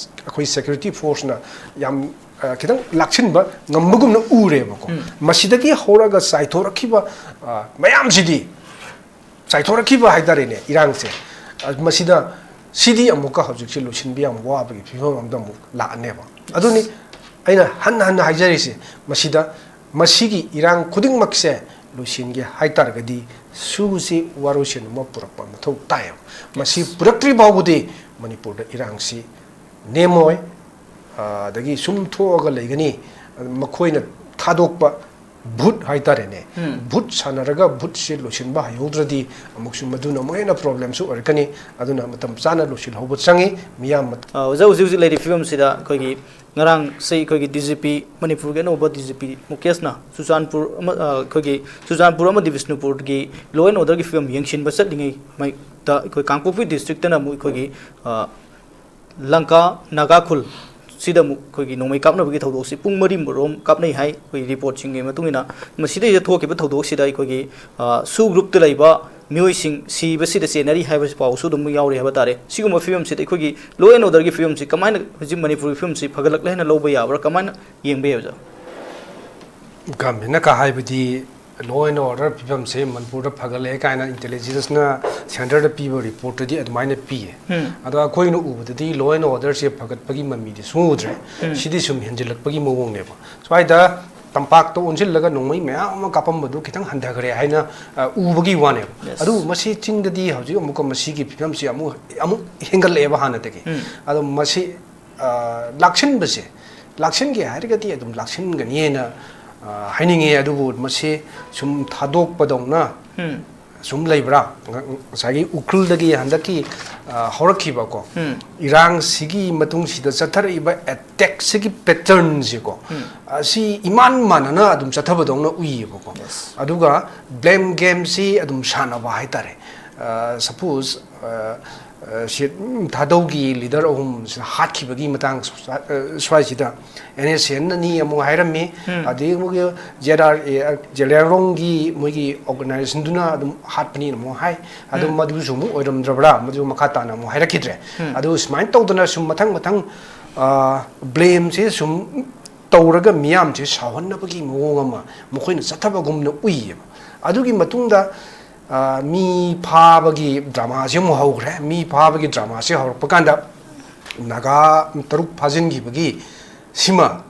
ꯑꯩꯈꯣꯏ ꯁꯦꯀ꯭ꯌꯨꯔꯤꯇꯤ ꯐꯣꯔꯁꯅ ꯌꯥꯝ, ꯑ, ꯈꯤꯇꯪ ꯂꯥꯛꯁꯤꯟꯕ ꯉꯝꯕꯒꯨꯝꯅ ꯎꯔꯦꯕꯀꯣ꯫ ꯎꯝ꯫ ꯃꯁꯤꯗꯒꯤ ꯍꯧꯔꯒ ꯆꯥꯏꯊꯣꯔꯛꯈꯤꯕ, ꯑ, ꯃꯌꯥꯝꯁꯤꯗꯤ, ꯆꯥꯏꯊꯣꯔꯛꯈꯤꯕ ꯍꯥꯏꯇꯥꯔꯦꯅꯦ, ꯏꯔꯥꯡꯁꯦ, ꯑ, ꯃꯁꯤꯗ, ꯁꯤꯗꯤ ꯑꯃꯨꯛꯀ ꯍꯧꯖꯤꯛꯁꯦ ꯂꯣꯏꯁꯤꯟꯕ ꯌꯥꯝ ꯋꯥꯕꯒꯤ ꯐꯤꯕꯝ ꯑꯃꯗ ꯑꯃꯨꯛ ꯂꯥꯛꯑꯅꯦꯕ꯫ ꯑꯗꯨꯅꯤ ꯑꯩꯅ ꯍꯟꯅ ꯍꯟꯅ ꯍꯥꯏꯖꯔꯤꯁꯦ, ꯃꯁꯤꯗ, ꯃꯁꯤꯒꯤ ꯏꯔꯥꯡ ꯈꯨꯗꯤꯡꯃꯛꯁꯦ ꯂꯣꯏꯁꯤꯟꯒꯦ ꯍꯥꯏꯇꯥꯔꯒꯗꯤ ꯁꯨꯒꯨꯁꯤ ꯋꯥꯔꯣꯏꯁꯤꯟ ꯑꯃ ꯄꯨꯔꯛꯄ ꯃꯊꯧ ꯇꯥꯏꯌꯦꯕ꯫ ꯃꯁꯤ ꯄꯨꯔꯛꯇ꯭ꯔꯤ ꯐꯥꯎꯕꯗꯤ ꯃꯅꯤꯄꯨꯔꯗ ꯏꯔꯥꯡꯁꯤ ꯅꯦꯝꯃꯣꯏ, ꯑ, ꯑꯗꯒꯤ ꯁꯨꯝ ꯊꯣꯛꯑꯒ ꯂꯩꯒꯅꯤ꯫ ꯃꯈꯣꯏꯅ ꯊꯥꯗꯣꯛꯄ ꯚꯨꯠ ꯍꯥꯏꯇꯥꯔꯦꯅꯦ, ꯎꯝ꯫ ꯚꯨꯠ ꯁꯥꯟꯅꯔꯒ ꯚꯨꯠꯁꯦ ꯂꯣꯏꯁꯤꯟꯕ ꯍꯩꯍꯧꯗ꯭ꯔꯗꯤ ꯑꯃꯨꯛꯁꯨ ꯃꯗꯨꯅ ꯑꯃꯨꯛ ꯍꯦꯟꯅ ꯄ꯭ꯔꯣꯕ꯭ꯂꯦꯝꯁꯨ ꯑꯣꯏꯔꯛꯀꯅꯤ꯫ ꯑꯗꯨꯅ ꯃꯇꯝ ꯆꯥꯅ ꯂꯣꯏꯁꯤꯜꯍꯧꯕ ꯆꯪꯉꯤ꯫ ꯃꯤꯌꯥꯝ ꯃꯠ- ꯑ, ꯑꯣꯖꯥ, ꯍꯧꯖꯤꯛ ꯍꯧꯖꯤꯛ ꯂꯩꯔꯤꯕ ꯐꯤꯕꯝꯁꯤꯗ ꯑꯩꯈꯣꯏꯒꯤ ꯉꯔꯥꯡꯁꯤ ꯑꯩꯈꯣꯏꯒꯤ ꯗꯤ ꯖꯤ ꯄꯤ, ꯃꯅꯤꯄꯨꯔꯒꯤ ꯑꯅꯧꯕ ꯗꯤ ꯖꯤ ꯄꯤ ꯃꯨꯀꯦꯁꯅ ꯆꯨꯔꯆꯥꯟꯄꯨꯔ ꯑꯃ-, ꯑ, ꯑꯩꯈꯣꯏꯒꯤ ꯆꯨꯔꯆꯥꯟꯄꯨꯔ ꯑꯃꯗꯤ ꯕꯤꯁꯅꯨꯄꯨꯔꯒꯤ law and order ꯒꯤ ꯐꯤꯕꯝ ꯌꯦꯡꯁꯤꯟꯕ ꯆꯠꯂꯤꯉꯩ ꯃꯔꯛꯇ ꯑꯩꯈꯣꯏ ꯀꯥꯡꯄꯣꯛꯄꯤ ꯗꯤꯁꯇ꯭ꯔꯤꯛꯇꯅ ꯑꯃꯨꯛ ꯑꯩꯈꯣꯏꯒꯤ, ꯑ, ꯂꯪꯀꯥ ꯅꯥꯒꯥ ꯈꯨꯜ ꯁꯤꯗ ꯑꯃꯨꯛ ꯑꯩꯈꯣꯏꯒꯤ ꯅꯣꯡꯃꯩ ꯀꯥꯞꯅꯕꯒꯤ ꯊꯧꯗꯣꯛꯁꯤ ꯄꯨꯡ ꯃꯔꯤ ꯔꯣꯝ ꯀꯥꯞꯅꯩ ꯍꯥꯏ ꯑꯩꯈꯣꯏꯒꯤ ꯔꯤꯄꯣꯔꯠꯁꯤꯡꯒꯤ ꯃꯇꯨꯡ ꯏꯟꯅ꯫ ꯃꯁꯤꯗꯩꯗ ꯊꯣꯛꯈꯤꯕ ꯊꯧꯗꯣꯛꯁꯤꯗ ꯑꯩꯈꯣꯏꯒꯤ, ꯑ, ꯁꯨ ꯒ꯭ꯔꯨꯞꯇ ꯂꯩꯕ ꯃꯤꯑꯣꯏꯁꯤꯡ ꯁꯤꯕꯁꯤꯗ ꯆꯦꯟꯅꯔꯤ ꯍꯥꯏꯕꯁꯤ ꯄꯥꯎꯁꯨ ꯑꯗꯨꯝ ꯌꯥꯎꯔꯤ ꯍꯥꯏꯕ ꯇꯥꯔꯦ꯫ ꯁꯤꯒꯨꯝꯕ ꯐꯤꯕꯝꯁꯤꯗ ꯑꯩꯈꯣꯏꯒꯤ law and orderꯒꯤ ꯐꯤꯕꯝꯁꯤ ꯀꯃꯥꯏꯅ ꯍꯧꯖꯤꯛ ꯃꯅꯤꯄꯨꯔꯒꯤ ꯐꯤꯕꯝꯁꯤ ꯐꯒꯠꯂꯛꯂꯦ ꯍꯥꯏꯅ ꯂꯧꯕ ꯌꯥꯕ꯭ꯔꯥ? ꯀꯃꯥꯏꯅ ꯌꯦꯡꯕ ꯌꯥꯏ, ꯑꯣꯖꯥ? Governmentꯅ ꯀ ꯍꯥꯏꯕꯗꯤ law and order ꯐꯤꯕꯝꯁꯦ ꯃꯅꯤꯄꯨꯔꯗ ꯐꯒꯠꯂꯛꯑꯦ ꯀꯥꯏꯅ intelligenceꯅ centreꯗ ꯄꯤꯕ reportꯇꯗꯤ ꯑꯗꯨꯃꯥꯏꯅ ꯄꯤꯌꯦ꯫ ꯎꯝ꯫ ꯑꯗꯣ ꯑꯩꯈꯣꯏꯅ ꯎꯕꯗꯗꯤ law and orderꯁꯦ ꯐꯒꯠꯄꯒꯤ ꯃꯃꯤꯗꯤ ꯁꯨꯡꯎ ꯎꯗ꯭ꯔꯦ꯫ ꯎꯝ꯫ ꯁꯤꯗꯤ ꯁꯨꯝ ꯍꯦꯟꯖꯤꯜꯂꯛꯄꯒꯤ ꯃꯑꯣꯡꯅꯦꯕ꯫ ꯁ꯭ꯋꯥꯏꯗ ꯇꯝꯄꯥꯛꯇ ꯑꯣꯟꯁꯤꯜꯂꯒ ꯅꯣꯡꯃꯩ ꯃꯌꯥꯝ ꯑꯃ ꯀꯥꯞꯄꯝꯕꯗꯨ ꯈꯤꯇꯪ ꯍꯟꯊꯈ꯭ꯔꯦ ꯍꯥꯏꯅ, ꯑ, ꯎꯕꯒꯤ ꯋꯥꯅꯦꯕ꯫ Yes. ꯑꯗꯨꯕꯨ ꯃꯁꯤ ꯆꯤꯡꯗꯗꯤ ꯍꯧꯖꯤꯛ ꯑꯃꯨꯛꯀ ꯃꯁꯤꯒꯤ ꯐꯤꯕꯝꯁꯤ ꯑꯃꯨꯛ, ꯑꯃꯨꯛ ꯍꯦꯟꯒꯠꯂꯛꯑꯦꯕ ꯍꯥꯟꯅꯗꯒꯤ꯫ ꯎꯝ꯫ ꯑꯗꯣ ꯃꯁꯤ, ꯑ, ꯂꯥꯛꯁꯤꯟꯕꯁꯦ, ꯂꯥꯛꯁꯤꯟꯒꯦ ꯍꯥꯏꯔꯒꯗꯤ ꯑꯗꯨꯝ ꯂꯥꯛꯁꯤꯟꯒꯅꯤꯅ, ꯑ, ꯍꯥꯏꯅꯤꯡꯉꯦ꯫ ꯑꯗꯨꯕꯨ ꯃꯁꯤ ꯁꯨꯝ ꯊꯥꯗꯣꯛꯄꯗꯧꯅ ꯎꯝ꯫ ꯁꯨꯝ ꯂꯩꯕ꯭ꯔꯥ? ꯉ-, ꯉꯁꯥꯏꯒꯤ ꯎꯈ꯭ꯔꯨꯜꯗꯒꯤ ꯍꯟꯗꯛꯀꯤ, ꯑ, ꯍꯧꯔꯛꯈꯤꯕꯀꯣ, ꯎꯝ꯫ ꯏꯔꯥꯡꯁꯤꯒꯤ ꯃꯇꯨꯡꯁꯤꯗ ꯆꯠꯊꯔꯛꯏꯕ attackꯁꯤꯒꯤ patternꯁꯦꯀꯣ, ꯎꯝ꯫ ꯑꯁꯤ ꯏꯃꯥꯟ ꯃꯥꯟꯅꯅ ꯑꯗꯨꯝ ꯆꯠꯊꯕꯗꯧꯅ ꯎꯏꯌꯦꯕꯀꯣ꯫ Yes. ꯑꯗꯨꯒ blame gameꯁꯤ ꯑꯗꯨꯝ ꯁꯥꯟꯅꯕ ꯍꯥꯏꯇꯥꯔꯦ꯫ ꯑ, suppose, ꯑ, ꯑ, ꯁꯤ, ꯎꯝ, ꯊꯥꯗꯧꯒꯤ leader ꯑꯍꯨꯝꯁꯤꯅ ꯍꯥꯠꯈꯤꯕꯒꯤ ꯃꯇꯥꯡ ꯁ꯭ꯋꯥ-, ꯑ, ꯁ꯭ꯋꯥꯏꯁꯤꯗ NSCNꯅ ꯑꯅꯤ ꯑꯃꯨꯛ ꯍꯥꯏꯔꯝꯃꯤ, ꯎꯝ꯫ ꯑꯗꯒꯤ ꯑꯃꯨꯛ ZRA, ꯖꯦꯂꯤꯌꯥꯡꯔꯣꯡꯒꯤ ꯃꯣꯏꯒꯤ organizationꯗꯨꯅ ꯑꯗꯨꯝ ꯍꯥꯠꯄꯅꯤꯅ ꯑꯃꯨꯛ ꯍꯥꯏ꯫ ꯑꯗꯨ ꯎꯝ꯫ ꯃꯗꯨꯁꯨ ꯑꯃꯨꯛ ꯑꯣꯏꯔꯝꯗ꯭ꯔꯕ꯭ꯔꯥ? ꯃꯗꯨ ꯃꯈꯥ ꯇꯥꯅ ꯑꯃꯨꯛ ꯍꯥꯏꯔꯛꯈꯤꯗ꯭ꯔꯦ꯫ ꯎꯝ꯫ ꯑꯗꯨ ꯁꯨꯃꯥꯏꯅ ꯇꯧꯗꯅ ꯁꯨꯝ ꯃꯊꯪ ꯃꯊꯪ, ꯑ, blameꯁꯦ ꯁꯨꯝ ꯇꯧꯔꯒ ꯃꯤꯌꯥꯝꯁꯦ ꯁꯥꯎꯍꯟꯅꯕꯒꯤ ꯃꯑꯣꯡ ꯑꯃ ꯃꯈꯣꯏꯅ ꯆꯠꯊꯕꯒꯨꯝꯅ ꯎꯏꯌꯦꯕ꯫ ꯑꯗꯨꯒꯤ ꯃꯇꯨꯡꯗ, ꯑ, ꯃꯤ ꯐꯥꯕꯒꯤ dramaꯁꯦ ꯑꯃꯨꯛ ꯍꯧꯈ꯭ꯔꯦ꯫ ꯃꯤ ꯐꯥꯕꯒꯤ dramaꯁꯦ ꯍꯧꯔꯛꯄ ꯀꯥꯟꯗ ꯅꯥꯒꯥ ꯇꯔꯨꯛ ꯐꯥꯖꯤꯟꯈꯤꯕꯒꯤ ꯁꯤꯃ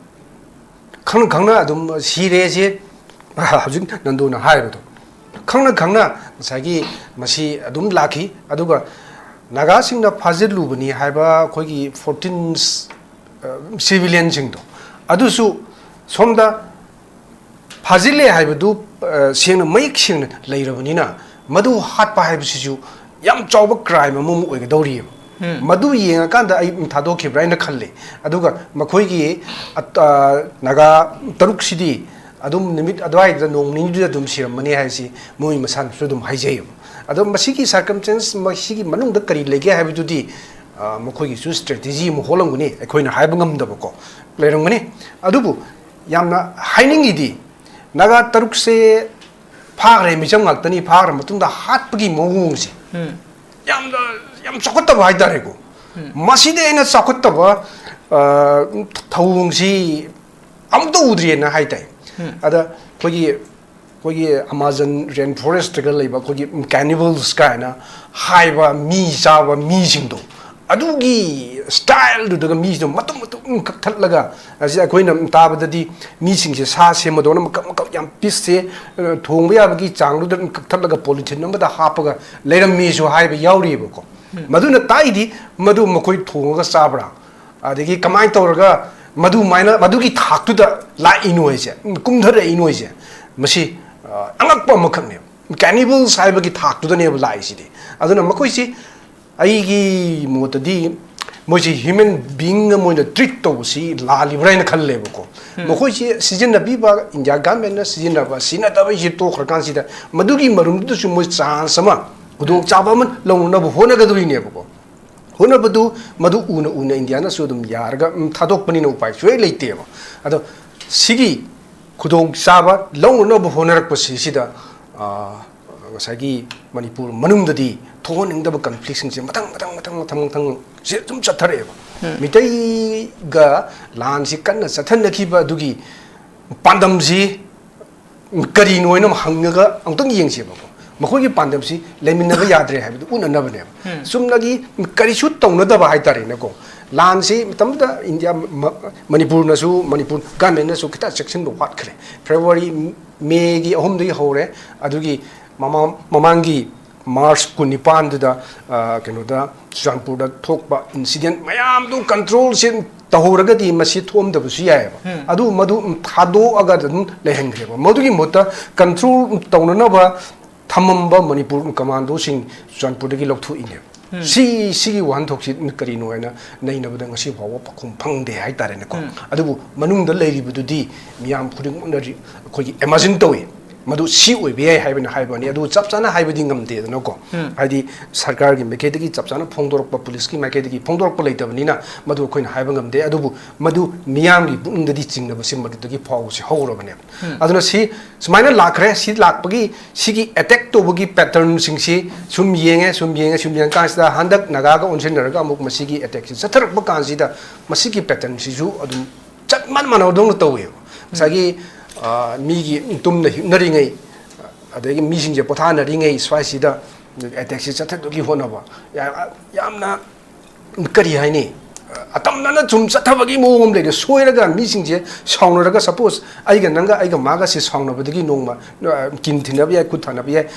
ꯈꯪꯅ ꯈꯪꯅ ꯑꯗꯨꯝ ꯁꯤꯔꯦꯁꯦ ꯍꯧꯖꯤꯛ ꯅꯟꯗꯨꯅ ꯍꯥꯏꯕꯗꯣ ꯈꯪꯅ ꯈꯪꯅ ꯉꯁꯥꯏꯒꯤ ꯃꯁꯤ ꯑꯗꯨꯝ ꯂꯥꯛꯈꯤ꯫ ꯑꯗꯨꯒ ꯅꯥꯒꯥꯁꯤꯡꯅ ꯐꯥꯖꯤꯜꯂꯨꯕꯅꯤ ꯍꯥꯏꯕ ꯑꯩꯈꯣꯏꯒꯤ fourteen, ꯑ, civilianꯁꯤꯡꯗꯣ, ꯑꯗꯨꯁꯨ ꯁꯣꯝꯗ ꯐꯥꯖꯤꯜꯂꯦ ꯍꯥꯏꯕꯗꯨ, ꯑ, ꯁꯦꯡꯅ, ꯃꯌꯦꯛ ꯁꯦꯡꯅ ꯂꯩꯔꯕꯅꯤꯅ, ꯃꯗꯨ ꯍꯥꯠꯄ ꯍꯥꯏꯕꯁꯤꯁꯨ ꯌꯥꯝ ꯆꯥꯎꯕ crime ꯑꯃꯃꯨꯛ ꯑꯣꯏꯒꯗꯧꯔꯤꯑꯕ꯫ ꯎꯝ꯫ ꯃꯗꯨ ꯌꯦꯡꯉꯀꯥꯟꯗ ꯑꯩ ꯊꯥꯗꯣꯛꯈꯤꯕ꯭ꯔꯥ ꯍꯥꯏꯅ ꯈꯜꯂꯤ꯫ ꯑꯗꯨꯒ ꯃꯈꯣꯏꯒꯤ ꯑꯠ-, ꯑ, ꯅꯥꯒꯥ ꯇꯔꯨꯛꯁꯤꯗꯤ ꯑꯗꯨꯝ ꯅꯨꯃꯤꯠ ꯑꯗꯨꯋꯥꯏꯗ, ꯅꯣꯡ ꯅꯤꯅꯤꯗꯨꯗ ꯑꯗꯨꯝ ꯁꯤꯔꯝꯃꯅꯤ ꯍꯥꯏꯁꯤ ꯃꯣꯏ ꯃꯁꯥꯅꯁꯨ ꯑꯗꯨꯝ ꯍꯥꯏꯖꯩꯑꯕ꯫ ꯑꯗꯣ ꯃꯁꯤꯒꯤ circumstance, ꯃꯁꯤꯒꯤ ꯃꯅꯨꯡꯗ ꯀꯔꯤ ꯂꯩꯒꯦ ꯍꯥꯏꯕꯗꯨꯗꯤ ꯑ, ꯃꯈꯣꯏꯒꯤꯁꯨ ꯁ꯭ꯇ꯭ꯔꯦꯇꯦꯖꯤ ꯑꯃ ꯍꯣꯠꯂꯝꯒꯅꯤ, ꯑꯩꯈꯣꯏꯅ ꯍꯥꯏꯕ ꯉꯝꯗꯕꯀꯣ ꯂꯩꯔꯝꯒꯅꯤ꯫ ꯑꯗꯨꯕꯨ ꯌꯥꯝꯅ ꯍꯥꯏꯅꯤꯡꯉꯤꯗꯤ, ꯅꯥꯒꯥ ꯇꯔꯨꯛꯁꯦ ꯐꯥꯈ꯭ꯔꯦ, ꯃꯤꯆꯝ ꯉꯥꯛꯇꯅꯤ, ꯐꯥꯈ꯭ꯔ ꯃꯇꯨꯡꯗ ꯍꯥꯠꯄꯒꯤ ꯃꯑꯣꯡꯁꯦ ꯌꯥꯝꯅ, ꯌꯥꯝ ꯆꯥꯎꯈꯠꯇꯕ ꯍꯥꯏꯇꯥꯔꯦꯀꯣ꯫ ꯃꯁꯤꯗ ꯍꯦꯟꯅ ꯆꯥꯎꯈꯠꯇꯕ, ꯑ, ꯊꯧꯑꯣꯡꯁꯤ ꯑꯃꯨꯛꯇ ꯎꯗ꯭ꯔꯤꯑꯅ ꯍꯥꯏ ꯇꯥꯏ꯫ ꯑꯗ ꯑꯩꯈꯣꯏꯒꯤ, ꯑꯩꯈꯣꯏꯒꯤ ꯑꯃꯥꯖꯟ ꯔꯦꯟ ꯐꯣꯔꯦꯁꯇꯒ ꯂꯩꯕ ꯑꯩꯈꯣꯏꯒꯤ ꯀꯦꯅꯤꯕꯜꯁ ꯀꯥꯏꯅ ꯍꯥꯏꯕ ꯃꯤ ꯆꯥꯕ ꯃꯤꯁꯤꯡꯗꯣ, ꯑꯗꯨꯒꯤ ꯁ꯭ꯇꯥꯏꯜꯗꯨꯗꯒ ꯃꯤꯁꯤꯡꯗꯣ ꯃꯇꯨꯝ ꯃꯇꯨꯝ ꯀꯛꯊꯠꯂꯒ, ꯑꯁꯤ ꯑꯩꯈꯣꯏꯅ ꯇꯥꯕꯗꯗꯤ ꯃꯤꯁꯤꯡꯁꯦ ꯁꯥ ꯁꯦꯝꯕꯗꯧꯅ ꯃꯀꯛ ꯃꯀꯛ ꯌꯥꯝ ꯄꯤꯁꯁꯦ, ꯑ, ꯊꯣꯡꯕ ꯌꯥꯕꯒꯤ ꯆꯥꯡꯗꯨꯗ ꯑꯗꯨꯝ ꯀꯛꯊꯠꯂꯒ ꯄꯣꯂꯤꯊꯤꯟ ꯑꯃꯗ ꯍꯥꯞꯄꯒ ꯂꯩꯔꯝꯃꯤꯁꯨ ꯍꯥꯏꯕ ꯌꯥꯎꯔꯤꯑꯕꯀꯣ꯫ ꯃꯗꯨꯅ ꯇꯥꯛꯏꯗꯤ ꯃꯗꯨ ꯃꯈꯣꯏ ꯊꯣꯡꯉꯒ ꯆꯥꯕ꯭ꯔꯥ? ꯑꯗꯒꯤ ꯀꯃꯥꯏꯅ ꯇꯧꯔꯒ ꯃꯗꯨꯃꯥꯏꯅ, ꯃꯗꯨꯒꯤ ꯊꯥꯛꯇꯨꯗ ꯂꯥꯛꯏꯅꯣ ꯍꯥꯏꯁꯦ, ꯀꯨꯝꯊꯔꯛꯏꯅꯣ ꯍꯥꯏꯁꯦ, ꯃꯁꯤ, ꯑ, ꯑꯉꯛꯄ ꯑꯃꯈꯛꯅꯦꯕ꯫ ꯀꯦꯅꯤꯕꯜꯁ ꯍꯥꯏꯕꯒꯤ ꯊꯥꯛꯇꯨꯗꯅꯦꯕ ꯂꯥꯛꯏꯁꯤꯗꯤ꯫ ꯑꯗꯨꯅ ꯃꯈꯣꯏꯁꯤ, ꯑꯩꯒꯤ ꯃꯣꯠꯇꯗꯤ, ꯃꯣꯏꯁꯤ ꯍ꯭ꯌꯨꯃꯦꯟ ꯕꯤꯡ ꯑꯃ ꯑꯣꯏꯅ ꯇ꯭ꯔꯤꯠ ꯇꯧꯕꯁꯤ ꯂꯥꯜꯂꯤꯕ꯭ꯔꯥ ꯍꯥꯏꯅ ꯈꯜꯂꯦꯕꯀꯣ꯫ ꯃꯈꯣꯏꯁꯤ ꯁꯤꯖꯤꯟꯅꯕꯤꯕ, ꯏꯟꯗꯤꯌꯥ ꯒꯃꯦꯟꯅ ꯁꯤꯖꯤꯟꯅꯕ, ꯁꯤꯖꯤꯟꯅꯗꯕ ꯍꯥꯏꯁꯤ ꯇꯣꯛꯈ꯭ꯔꯀꯥꯟꯁꯤꯗ, ꯃꯗꯨꯒꯤ ꯃꯔꯨꯝꯗꯨꯗꯁꯨ ꯃꯣꯏ ꯆꯥꯟꯁ ꯑꯃ, ꯈꯨꯗꯣꯡꯆꯥꯕ ꯑꯃ ꯂꯧꯅꯅꯕ ꯍꯣꯠꯅꯒꯗꯧꯔꯤꯅꯦꯕꯀꯣ꯫ ꯍꯣꯠꯅꯕꯗꯨ ꯃꯗꯨ ꯎꯅ ꯎꯅ ꯏꯟꯗꯤꯌꯥꯅꯁꯨ ꯑꯗꯨꯝ ꯌꯥꯔꯒ, ꯎꯝ, ꯊꯥꯗꯣꯛꯄꯅꯤꯅ ꯎꯄꯥꯏ ꯁꯨꯡꯂꯩ ꯂꯩꯇꯦꯕ꯫ ꯑꯗꯣ ꯁꯤꯒꯤ ꯈꯨꯗꯣꯡꯆꯥꯕ ꯂꯧꯅꯅꯕ ꯍꯣꯠꯅꯔꯛꯄꯁꯤꯁꯤꯗ, ꯑ, ꯉꯁꯥꯏꯒꯤ ꯃꯅꯤꯄꯨꯔ ꯃꯅꯨꯡꯗꯗꯤ ꯊꯣꯛꯍꯟꯅꯤꯡꯗꯕ ꯀꯟꯐ꯭ꯂꯤꯛꯁꯤꯡꯁꯦ ꯃꯊꯪ, ꯃꯊꯪ, ꯃꯊꯪ, ꯃꯊꯪ, ꯃꯊꯪ ꯁꯦ ꯑꯗꯨꯝ ꯆꯠꯊꯔꯛꯑꯦꯕ꯫ ꯃꯤꯇꯩꯒ ꯂꯥꯟꯁꯤ ꯀꯟꯅ ꯆꯠꯊꯅꯈꯤꯕ ꯑꯗꯨꯒꯤ ꯄꯥꯟꯗꯝꯁꯤ ꯀꯔꯤꯅꯣ ꯍꯥꯏꯅ ꯑꯃ ꯍꯪꯉꯒ ꯑꯃꯨꯛꯇꯪ ꯌꯦꯡꯁꯦꯕꯀꯣ꯫ ꯃꯈꯣꯏꯒꯤ ꯄꯥꯟꯗꯝꯁꯤ ꯂꯩꯃꯤꯟꯅꯕ ꯌꯥꯗ꯭ꯔꯦ ꯍꯥꯏꯕꯗꯨ ꯎꯠꯅꯅꯕꯅꯦꯕ꯫ ꯆꯨꯝꯅꯒꯤ ꯀꯔꯤꯁꯨ ꯇꯧꯅꯗꯕ ꯍꯥꯏꯇꯥꯔꯦꯅꯦꯀꯣ꯫ ꯂꯥꯟꯁꯤ ꯃꯇꯝꯗꯨꯗ ꯏꯟꯗꯤꯌꯥ, ꯃ-, ꯃꯅꯤꯄꯨꯔꯅꯁꯨ, ꯃꯅꯤꯄꯨꯔ ꯒꯃꯦꯟꯅꯁꯨ ꯈꯤꯇꯪ ꯆꯦꯛꯁꯤꯟꯕ ꯋꯥꯠꯈ꯭ꯔꯦ꯫ ꯐꯦꯕ꯭ꯔꯨꯋꯥꯔꯤ, ꯃꯦꯒꯤ ꯑꯍꯨꯝꯗꯒꯤ ꯍꯧꯔꯦ꯫ ꯑꯗꯨꯒꯤ ꯃꯃꯥꯡ, ꯃꯃꯥꯡꯒꯤ ꯃꯥꯔꯆ ꯀꯨꯟꯅꯤꯄꯥꯟꯗꯨꯗ, ꯑ, ꯀꯩꯅꯣꯗ, ꯆꯨꯔꯆꯥꯟꯄꯨꯔꯗ ꯊꯣꯛꯄ ꯏꯟꯁꯤꯗꯦꯟ ꯃꯌꯥꯝꯗꯨ ꯀꯟꯇ꯭ꯔꯣꯜꯁꯦ ꯇꯧꯍꯧꯔꯒꯗꯤ ꯃꯁꯤ ꯊꯣꯛꯑꯝꯗꯕꯁꯨ ꯌꯥꯏꯑꯕ꯫ ꯑꯗꯨ ꯃꯗꯨ ꯊꯥꯗꯣꯛꯑꯒ ꯑꯗꯨꯝ ꯂꯩꯍꯟꯈ꯭ꯔꯦꯕ꯫ ꯃꯗꯨꯒꯤ ꯃꯍꯨꯠꯇ ꯀꯟꯇ꯭ꯔꯣꯜ ꯇꯧꯅꯅꯕ ꯊꯝꯃꯝꯕ ꯃꯅꯤꯄꯨꯔ ꯀꯃꯥꯟꯗꯣꯁꯤꯡ ꯆꯨꯔꯆꯥꯟꯄꯨꯔꯗꯒꯤ ꯂꯧꯊꯣꯛꯏꯅꯦꯕ꯫ ꯁꯤ, ꯁꯤꯒꯤ ꯋꯥꯍꯟꯊꯣꯛꯁꯤ ꯀꯔꯤꯅꯣ ꯍꯥꯏꯅ ꯅꯩꯅꯕꯗ ꯉꯁꯤ ꯐꯥꯎꯕ ꯄꯥꯎꯈꯨꯝ ꯐꯪꯗꯦ ꯍꯥꯏꯇꯥꯔꯦꯅꯦꯀꯣ꯫ ꯑꯗꯨꯕꯨ ꯃꯅꯨꯡꯗ ꯂꯩꯔꯤꯕꯗꯨꯗꯤ ꯃꯤꯌꯥꯝ ꯈꯨꯗꯤꯡꯃꯛꯅ ꯔꯤ-, ꯑꯩꯈꯣꯏꯒꯤ ꯏꯃꯦꯖꯤꯟ ꯇꯧꯏ꯫ ꯃꯗꯨ ꯁꯤ ꯑꯣꯏꯕ ꯌꯥꯏ ꯍꯥꯏꯕꯅ ꯍꯥꯏꯕꯅꯤ, ꯑꯗꯨ ꯆꯞ ꯆꯥꯅ ꯍꯥꯏꯕꯗꯤ ꯉꯝꯗꯦꯗꯅꯀꯣ꯫ ꯎꯝ꯫ ꯍꯥꯏꯗꯤ ꯁꯔꯀꯥꯔꯒꯤ ꯃꯥꯏꯀꯩꯗꯒꯤ ꯆꯞ ꯆꯥꯅ ꯐꯣꯡꯗꯣꯔꯛꯄ, ꯄꯨꯂꯤꯁꯀꯤ ꯃꯥꯏꯀꯩꯗꯒꯤ ꯐꯣꯡꯗꯣꯔꯛꯄ ꯂꯩꯇꯕꯅꯤꯅ ꯃꯗꯨ ꯑꯩꯈꯣꯏꯅ ꯍꯥꯏꯕ ꯉꯝꯗꯦ꯫ ꯑꯗꯨꯕꯨ ꯃꯗꯨ ꯃꯤꯌꯥꯝꯒꯤ ꯄꯨꯛꯅꯤꯡꯗꯗꯤ ꯆꯤꯡꯅꯕꯁꯤ ꯃꯗꯨꯗꯒꯤ ꯐꯥꯎꯕꯁꯤ ꯍꯧꯔꯕꯅꯦꯕ꯫ ꯎꯝ꯫ ꯑꯗꯨꯅ ꯁꯤ ꯁꯨꯃꯥꯏꯅ ꯂꯥꯛꯈ꯭ꯔꯦ, ꯁꯤ ꯂꯥꯛꯄꯒꯤ, ꯁꯤꯒꯤ ꯑꯦꯇꯦꯛ ꯇꯧꯕꯒꯤ ꯄꯦꯇꯔꯟꯁꯤꯡꯁꯤ ꯁꯨꯝ ꯌꯦꯡꯉꯦ, ꯁꯨꯝ ꯌꯦꯡꯉꯦ, ꯁꯨꯝ ꯌꯦꯡꯉꯀꯥꯟꯁꯤꯗ ꯍꯟꯗꯛ ꯅꯥꯒꯥꯒ ꯑꯣꯟꯁꯤꯟꯅꯔꯒ ꯑꯃꯨꯛ ꯃꯁꯤꯒꯤ ꯑꯦꯇꯦꯛꯁꯤ ꯆꯠꯊꯔꯛꯄ ꯀꯥꯟꯁꯤꯗ ꯃꯁꯤꯒꯤ ꯄꯦꯇꯔꯟꯁꯤꯁꯨ ꯑꯗꯨꯝ ꯆꯞ ꯃꯥꯟ ꯃꯥꯟꯅꯕꯗꯧꯅ ꯇꯧꯋꯦꯕ꯫ ꯉꯁꯥꯏꯒꯤ, ꯑ, ꯃꯤꯒꯤ ꯇꯨꯝꯅ ꯍꯤꯞꯅꯔꯤꯉꯩ, ꯑꯗꯒꯤ ꯃꯤꯁꯤꯡꯁꯦ ꯄꯣꯊꯥꯅꯔꯤꯉꯩ ꯁ꯭ꯋꯥꯏꯁꯤꯗ ꯑꯦꯇꯦꯛꯁꯤ ꯆꯠꯊꯗꯨꯒꯤ ꯍꯣꯠꯅꯕ, ꯌꯥ-, ꯌꯥꯝꯅ, ꯀꯔꯤ ꯍꯥꯏꯅꯤ, ꯑꯇꯝꯅꯅ ꯁꯨꯝ ꯆꯠꯊꯕꯒꯤ ꯃꯑꯣꯡ ꯑꯃ ꯂꯩꯔꯦ꯫ ꯁꯣꯏꯔꯒ ꯃꯤꯁꯤꯡꯁꯦ ꯁꯥꯎꯅꯔꯒ, ꯁꯄꯣꯁ ꯑꯩꯒ ꯅꯪꯒ, ꯑꯩꯒ ꯃꯥꯒꯁꯦ ꯁꯥꯎꯅꯕꯗꯒꯤ ꯅꯣꯡꯃ, ꯑ, ꯀꯤꯟ ꯊꯤꯟꯅꯕ ꯌꯥꯏ, ꯈꯨꯠ ꯊꯥꯅꯕ ꯌꯥꯏ,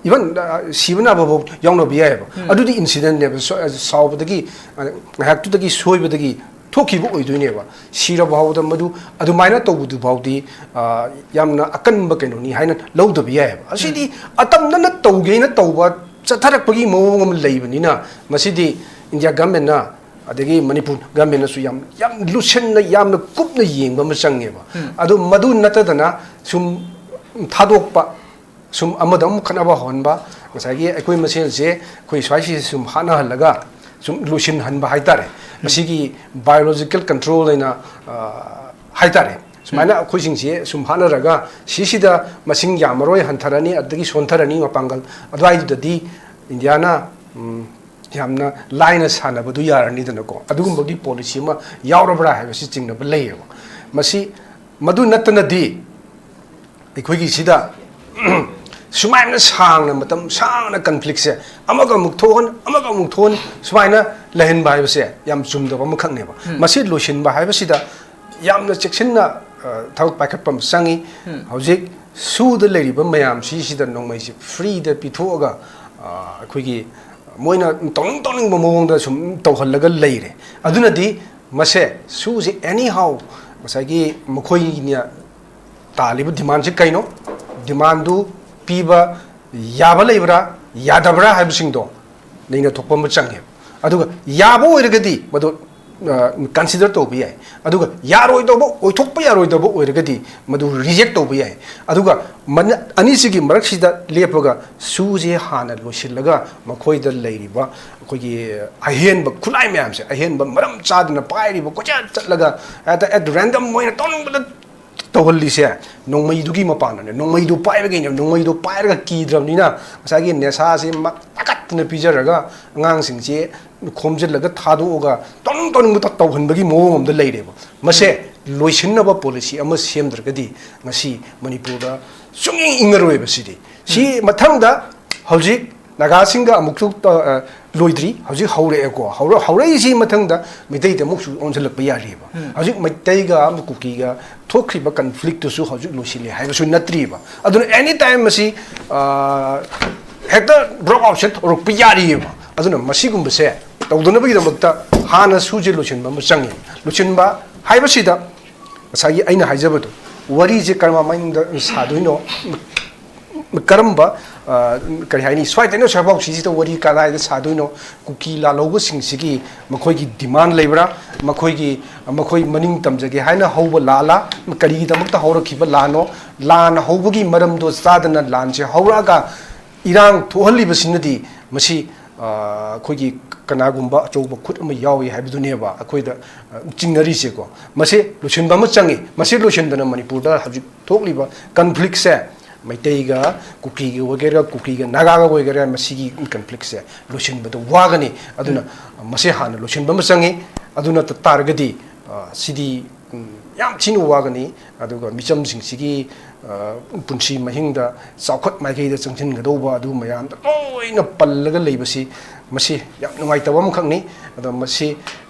ꯏꯚꯟ, ꯑ, ꯁꯤꯕ ꯅꯥꯕ ꯐꯥꯎ ꯌꯥꯎꯅꯕ ꯌꯥꯏꯑꯕ꯫ ꯎꯝ꯫ ꯑꯗꯨꯗꯤ ꯏꯟꯁꯤꯗꯦꯟꯅꯦꯕ꯫ ꯁꯣ-, ꯁꯥꯎꯕꯗꯒꯤ, ꯑ, ꯉꯥꯏꯍꯥꯛꯇꯨꯗꯒꯤ ꯁꯣꯏꯕꯗꯒꯤ ꯊꯣꯛꯈꯤꯕ ꯑꯣꯏꯗꯣꯏꯅꯦꯕ꯫ ꯁꯤꯔ ꯐꯥꯎꯕꯗ ꯃꯗꯨ ꯑꯗꯨꯃꯥꯏꯅ ꯇꯧꯕꯗꯨ ꯐꯥꯎꯗꯤ, ꯑ, ꯌꯥꯝꯅ ꯑꯀꯟꯕ ꯀꯩꯅꯣꯅꯤ ꯍꯥꯏꯅ ꯂꯧꯗꯕ ꯌꯥꯏꯑꯕ꯫ ꯑꯁꯤꯗꯤ ꯎꯝ꯫ ꯑꯇꯝꯅꯅ ꯇꯧꯒꯦꯅ ꯇꯧꯕ ꯆꯠꯊꯔꯛꯄꯒꯤ ꯃꯑꯣꯡ ꯑꯃ ꯂꯩꯕꯅꯤꯅ ꯃꯁꯤꯗꯤ ꯏꯟꯗꯤꯌꯥ ꯒꯃꯦꯟꯅ ꯑꯗꯒꯤ ꯃꯅꯤꯄꯨꯔ ꯒꯃꯦꯟꯅꯁꯨ ꯌꯥꯝ, ꯌꯥꯝ ꯂꯨꯁꯟꯅ, ꯌꯥꯝꯅ ꯀꯨꯞꯅ ꯌꯦꯡꯕ ꯑꯃ ꯆꯪꯉꯦꯕ꯫ ꯎꯝ꯫ ꯑꯗꯨ ꯃꯗꯨ ꯅꯠꯇꯗꯅ ꯁꯨꯝ ꯊꯥꯗꯣꯛꯄ, ꯁꯨꯝ ꯑꯃꯗ ꯑꯃꯨꯛ ꯈꯠꯅꯕ ꯍꯧꯍꯟꯕ, ꯉꯁꯥꯏꯒꯤ ꯑꯩꯈꯣꯏ ꯃꯁꯦꯟꯁꯦ ꯑꯩꯈꯣꯏ ꯁ꯭ꯋꯥꯏꯁꯤ ꯁꯨꯝ ꯍꯥꯠꯅꯍꯜꯂꯒ ꯁꯨꯝ ꯂꯣꯏꯁꯤꯟꯍꯟꯕ ꯍꯥꯏꯇꯥꯔꯦ꯫ ꯎꯝ꯫ ꯃꯁꯤꯒꯤ ꯕꯥꯏꯑꯣꯂꯣꯖꯤꯀꯦꯜ ꯀꯟꯇ꯭ꯔꯣꯜ ꯍꯥꯏꯅ, ꯑ, ꯍꯥꯏꯇꯥꯔꯦ꯫ ꯁꯨꯃꯥꯏꯅ ꯎꯝ꯫ ꯑꯩꯈꯣꯏꯁꯤꯡꯁꯦ ꯁꯨꯝ ꯍꯥꯠꯅꯔꯒ ꯁꯤꯁꯤꯗ ꯃꯁꯤꯡ ꯌꯥꯝꯃꯔꯣꯏ, ꯍꯟꯊꯔꯅꯤ, ꯑꯗꯒꯤ ꯁꯣꯟꯊꯔꯅꯤ ꯃꯄꯥꯡꯒꯜ, ꯑꯗꯨꯋꯥꯏꯗꯨꯗꯗꯤ ꯏꯟꯗꯤꯌꯥꯅ, ꯎꯝ, ꯌꯥꯝꯅ ꯂꯥꯏꯅ ꯁꯥꯟꯅꯕꯗꯨ ꯌꯥꯔꯅꯤꯗꯅꯀꯣ꯫ ꯑꯗꯨꯒꯨꯝꯕꯒꯤ ꯄꯣꯂꯤꯁꯤ ꯑꯃ ꯌꯥꯎꯔꯕ꯭ꯔꯥ ꯍꯥꯏꯕꯁꯤ ꯆꯤꯡꯅꯕ ꯂꯩꯌꯦꯕ꯫ ꯃꯁꯤ, ꯃꯗꯨ ꯅꯠꯇꯅꯗꯤ ꯑꯩꯈꯣꯏꯒꯤ ꯁꯤꯗ ꯁꯨꯃꯥꯏꯅ ꯁꯥꯡꯅ, ꯃꯇꯝ ꯁꯥꯡꯅ ꯀꯟꯐ꯭ꯂꯤꯛꯁꯦ ꯑꯃꯒ ꯑꯃꯨꯛ ꯊꯣꯛꯍꯟ, ꯑꯃꯒ ꯑꯃꯨꯛ ꯊꯣꯛꯍꯟ, ꯁꯨꯃꯥꯏꯅ ꯂꯩꯍꯟꯕ ꯍꯥꯏꯕꯁꯦ ꯌꯥꯝ ꯆꯨꯝꯗꯕ ꯑꯃꯈꯛꯅꯦꯕ꯫ ꯎꯝ꯫ ꯃꯁꯤ ꯂꯣꯏꯁꯤꯟꯕ ꯍꯥꯏꯕꯁꯤꯗ ꯌꯥꯝꯅ ꯆꯦꯛꯁꯤꯟꯅ, ꯑ, ꯊꯕꯛ ꯄꯥꯏꯈꯠꯄ ꯑꯃ ꯆꯪꯉꯤ꯫ ꯎꯝ꯫ ꯍꯧꯖꯤꯛ ꯁꯨꯗ ꯂꯩꯔꯤꯕ ꯃꯌꯥꯝꯁꯤꯁꯤꯗ ꯅꯣꯡꯃꯩꯁꯤ ꯐ꯭ꯔꯤꯗ ꯄꯤꯊꯣꯛꯑꯒ, ꯑ, ꯑꯩꯈꯣꯏꯒꯤ ꯃꯣꯏꯅ ꯇꯧꯅꯤꯡ ꯇꯧꯅꯤꯡꯕ ꯃꯑꯣꯡꯗ ꯁꯨꯝ ꯇꯧꯍꯜꯂꯒ ꯂꯩꯔꯦ꯫ ꯑꯗꯨꯅꯗꯤ ꯃꯁꯦ ꯁꯨꯁꯦ ꯑꯦꯅꯤ ꯍꯥꯎ ꯉꯁꯥꯏꯒꯤ ꯃꯈꯣꯏꯅ ꯇꯥꯜꯂꯤꯕ ꯗꯤꯃꯥꯟꯁꯦ ꯀꯩꯅꯣ, ꯗꯤꯃꯥꯟꯗꯨ ꯄꯤꯕ ꯌꯥꯕ ꯂꯩꯕ꯭ꯔꯥ, ꯌꯥꯗꯕ꯭ꯔꯥ ꯍꯥꯏꯕꯁꯤꯡꯗꯣ ꯅꯩꯅꯊꯣꯛꯄ ꯑꯃ ꯆꯪꯉꯦꯕ꯫ ꯑꯗꯨꯒ ꯌꯥꯕ ꯑꯣꯏꯔꯒꯗꯤ ꯃꯗꯨ ꯀꯟꯁꯤꯗꯔ ꯇꯧꯕ ꯌꯥꯏ꯫ ꯑꯗꯨꯒ ꯌꯥꯔꯣꯏꯗꯧꯕ, ꯑꯣꯏꯊꯣꯛꯄ ꯌꯥꯔꯣꯏꯗꯧꯕ ꯑꯣꯏꯔꯒꯗꯤ ꯃꯗꯨ ꯔꯤꯖꯦꯛ ꯇꯧꯕ ꯌꯥꯏ꯫ ꯑꯗꯨꯒ ꯃꯅ-, ꯑꯅꯤꯁꯤꯒꯤ ꯃꯔꯛꯁꯤꯗ ꯂꯦꯞꯄꯒ ꯁꯨꯁꯦ ꯍꯥꯟꯅ ꯂꯣꯏꯁꯤꯜꯂꯒ ꯃꯈꯣꯏꯗ ꯂꯩꯔꯤꯕ ꯑꯩꯈꯣꯏꯒꯤ ꯑꯍꯦꯟꯕ ꯈꯨꯠꯂꯥꯏ ꯃꯌꯥꯝꯁꯦ, ꯑꯍꯦꯟꯕ ꯃꯔꯝ ꯆꯥꯗꯅ ꯄꯥꯏꯔꯤꯕ, ꯀꯣꯏꯆꯠ ꯆꯠꯂꯒ ꯍꯦꯛꯇ at random ꯑꯣꯏꯅ ꯇꯧꯅꯤꯡꯕꯗ ꯇꯧꯍꯜꯂꯤꯁꯦ ꯅꯣꯡꯃꯩꯗꯨꯒꯤ ꯃꯄꯥꯟꯗꯅꯦ꯫ ꯅꯣꯡꯃꯩꯗꯨ ꯄꯥꯏꯕꯒꯤꯅꯦ꯫ ꯅꯣꯡꯃꯩꯗꯨ ꯄꯥꯏꯔꯒ ꯀꯤꯗ꯭ꯔꯕꯅꯤꯅ ꯉꯁꯥꯏꯒꯤ ꯅꯦꯁꯥꯁꯦ ꯃ-, ꯇꯥꯈꯠꯇꯅ ꯄꯤꯖꯔꯒ ꯑꯉꯥꯡꯁꯤꯡꯁꯦ ꯈꯣꯝꯖꯤꯜꯂꯒ ꯊꯥꯗꯣꯛꯑꯒ ꯇꯧꯅꯤꯡ ꯇꯧꯅꯤꯡꯕ ꯇꯧ-, ꯇꯧꯍꯟꯕꯒꯤ ꯃꯑꯣꯡ ꯑꯃꯗ ꯂꯩꯔꯦꯕ꯫ ꯃꯁꯦ ꯂꯣꯏꯁꯤꯟꯅꯕ ꯄꯣꯂꯤꯁꯤ ꯑꯃ ꯁꯦꯝꯗ꯭ꯔꯒꯗꯤ ꯉꯁꯤ ꯃꯅꯤꯄꯨꯔꯗ ꯁꯨꯡꯏꯪ ꯏꯪꯉꯔꯣꯏꯕ ꯁꯤꯗꯤ꯫ ꯁꯤ ꯃꯊꯪꯗ ꯍꯧꯖꯤꯛ ꯅꯥꯒꯥꯁꯤꯡꯒ ꯑꯃꯨꯛꯁꯨ ꯇ-, ꯑ, ꯂꯣꯏꯗ꯭ꯔꯤ, ꯍꯧꯖꯤꯛ ꯍꯧꯔꯛꯑꯦꯀꯣ꯫ ꯍꯧꯔ-, ꯍꯧꯔꯛꯏꯁꯤ ꯃꯊꯪꯗ ꯃꯩꯇꯩꯗ ꯑꯃꯨꯛꯁꯨ ꯑꯣꯟꯁꯤꯜꯂꯛꯄ ꯌꯥꯔꯤꯕ꯫ ꯎꯝ꯫ ꯍꯧꯖꯤꯛ ꯃꯩꯇꯩꯒ ꯑꯃ ꯀꯨꯀꯤꯒ ꯊꯣꯛꯈ꯭ꯔꯤꯕ ꯀꯟꯐ꯭ꯂꯤꯛꯇꯨꯁꯨ ꯍꯧꯖꯤꯛ ꯂꯣꯏꯁꯤꯜꯂꯦ ꯍꯥꯏꯕꯁꯨ ꯅꯠꯇ꯭ꯔꯤꯕ꯫ ꯑꯗꯨꯅ ꯑꯦꯅꯤ ꯇꯥꯏꯝ ꯃꯁꯤ, ꯑ, ꯍꯦꯛꯇ ꯗ꯭ꯔꯣꯞ ꯑꯥꯎꯠꯁꯦ ꯇꯧꯔꯛꯄ ꯌꯥꯔꯤꯑꯕ꯫ ꯑꯗꯨꯅ ꯃꯁꯤꯒꯨꯝꯕꯁꯦ ꯇꯧꯗꯅꯕꯒꯤꯗꯃꯛꯇ ꯍꯥꯟꯅ ꯁꯨꯁꯦ ꯂꯣꯏꯁꯤꯟꯕ ꯑꯃ ꯆꯪꯉꯤ꯫ ꯂꯣꯏꯁꯤꯟꯕ ꯍꯥꯏꯕꯁꯤꯗ ꯉꯁꯥꯏꯒꯤ ꯑꯩꯅ ꯍꯥꯏꯖꯕꯗꯣ, ꯋꯥꯔꯤꯁꯦ ꯀꯔꯝꯍꯥꯏꯅ ꯁꯥꯗꯣꯏꯅꯣ, ꯀꯔꯝꯕ, ꯑ, ꯀꯔꯤ ꯍꯥꯏꯅꯤ, ꯁ꯭ꯋꯥꯏꯗꯩꯅ ꯁ꯭ꯋꯥꯏꯐꯥꯎꯁꯤꯁꯤꯗ ꯋꯥꯔꯤ ꯀꯗꯥꯏꯗ ꯁꯥꯗꯣꯏꯅꯣ, ꯀꯨꯀꯤ ꯂꯥꯜꯍꯧꯕꯁꯤꯡꯁꯤꯒꯤ ꯃꯈꯣꯏꯒꯤ ꯗꯤꯃꯥꯟ ꯂꯩꯕ꯭ꯔꯥ, ꯃꯈꯣꯏꯒꯤ, ꯃꯈꯣꯏ ꯃꯅꯤꯡ ꯇꯝꯖꯒꯦ ꯍꯥꯏꯅ ꯍꯧꯕ ꯂꯥꯂꯥ, ꯀꯔꯤꯒꯤꯗꯃꯛꯇ ꯍꯧꯔꯛꯈꯤꯕ ꯂꯥꯟꯅꯣ, ꯂꯥꯟ ꯍꯧꯕꯒꯤ ꯃꯔꯝꯗꯣ ꯆꯥꯗꯅ ꯂꯥꯟꯁꯦ ꯍꯧꯔꯛꯑꯒ ꯏꯔꯥꯡ ꯊꯣꯛꯍꯜꯂꯤꯕꯁꯤꯅꯗꯤ ꯃꯁꯤ, ꯑ, ꯑꯩꯈꯣꯏꯒꯤ ꯀꯅꯥꯒꯨꯝꯕ ꯑꯆꯧꯕ ꯈꯨꯠ ꯑꯃ ꯌꯥꯎꯏ ꯍꯥꯏꯕꯗꯨꯅꯦꯕ ꯑꯩꯈꯣꯏꯗ, ꯑ, ꯆꯤꯡꯅꯔꯤꯁꯦꯀꯣ꯫ ꯃꯁꯤ ꯂꯣꯏꯁꯤꯟꯕ ꯑꯃ ꯆꯪꯉꯤ꯫ ꯃꯁꯤ ꯂꯣꯏꯁꯤꯟꯗꯅ ꯃꯅꯤꯄꯨꯔꯗ ꯍꯧꯖꯤꯛ ꯊꯣꯛꯂꯤꯕ ꯀꯟꯐ꯭ꯂꯤꯛꯁꯦ ꯃꯩꯇꯩꯒ ꯀꯨꯀꯤꯒ ꯑꯣꯏꯒꯦꯔꯥ, ꯀꯨꯀꯤꯒ ꯅꯥꯒꯥꯒ ꯑꯣꯏꯒꯦꯔꯥ, ꯃꯁꯤꯒꯤ ꯀꯟꯐ꯭ꯂꯤꯛꯁꯦ ꯂꯣꯏꯁꯤꯟꯕꯗ ꯋꯥꯒꯅꯤ꯫ ꯑꯗꯨꯅ ꯃꯁꯤ ꯍꯥꯟꯅ ꯂꯣꯏꯁꯤꯟꯕ ꯑꯃ ꯆꯪꯉꯤ꯫ ꯑꯗꯨ ꯅꯠꯇ ꯇꯥꯔꯒꯗꯤ, ꯑ, ꯁꯤꯗꯤ, ꯎꯝ, ꯌꯥꯝ ꯊꯤꯅ ꯋꯥꯒꯅꯤ꯫ ꯑꯗꯨꯒ ꯃꯤꯆꯝꯁꯤꯡꯁꯤꯒꯤ, ꯑ, ꯄꯨꯟꯁꯤ ꯃꯍꯤꯡꯗ ꯆꯥꯎꯈꯠ ꯃꯥꯏꯀꯩꯗ ꯆꯪꯁꯤꯟꯒꯗꯧꯕ ꯑꯗꯨ ꯃꯌꯥꯝꯗ ꯂꯣꯏꯅ ꯄꯜꯂꯒ ꯂꯩꯕꯁꯤ, ꯃꯁꯤ ꯌꯥꯝ ꯅꯨꯡꯉꯥꯏꯇꯕ ꯑꯃꯈꯛꯅꯤ꯫ ꯑꯗꯣ ꯃꯁꯤ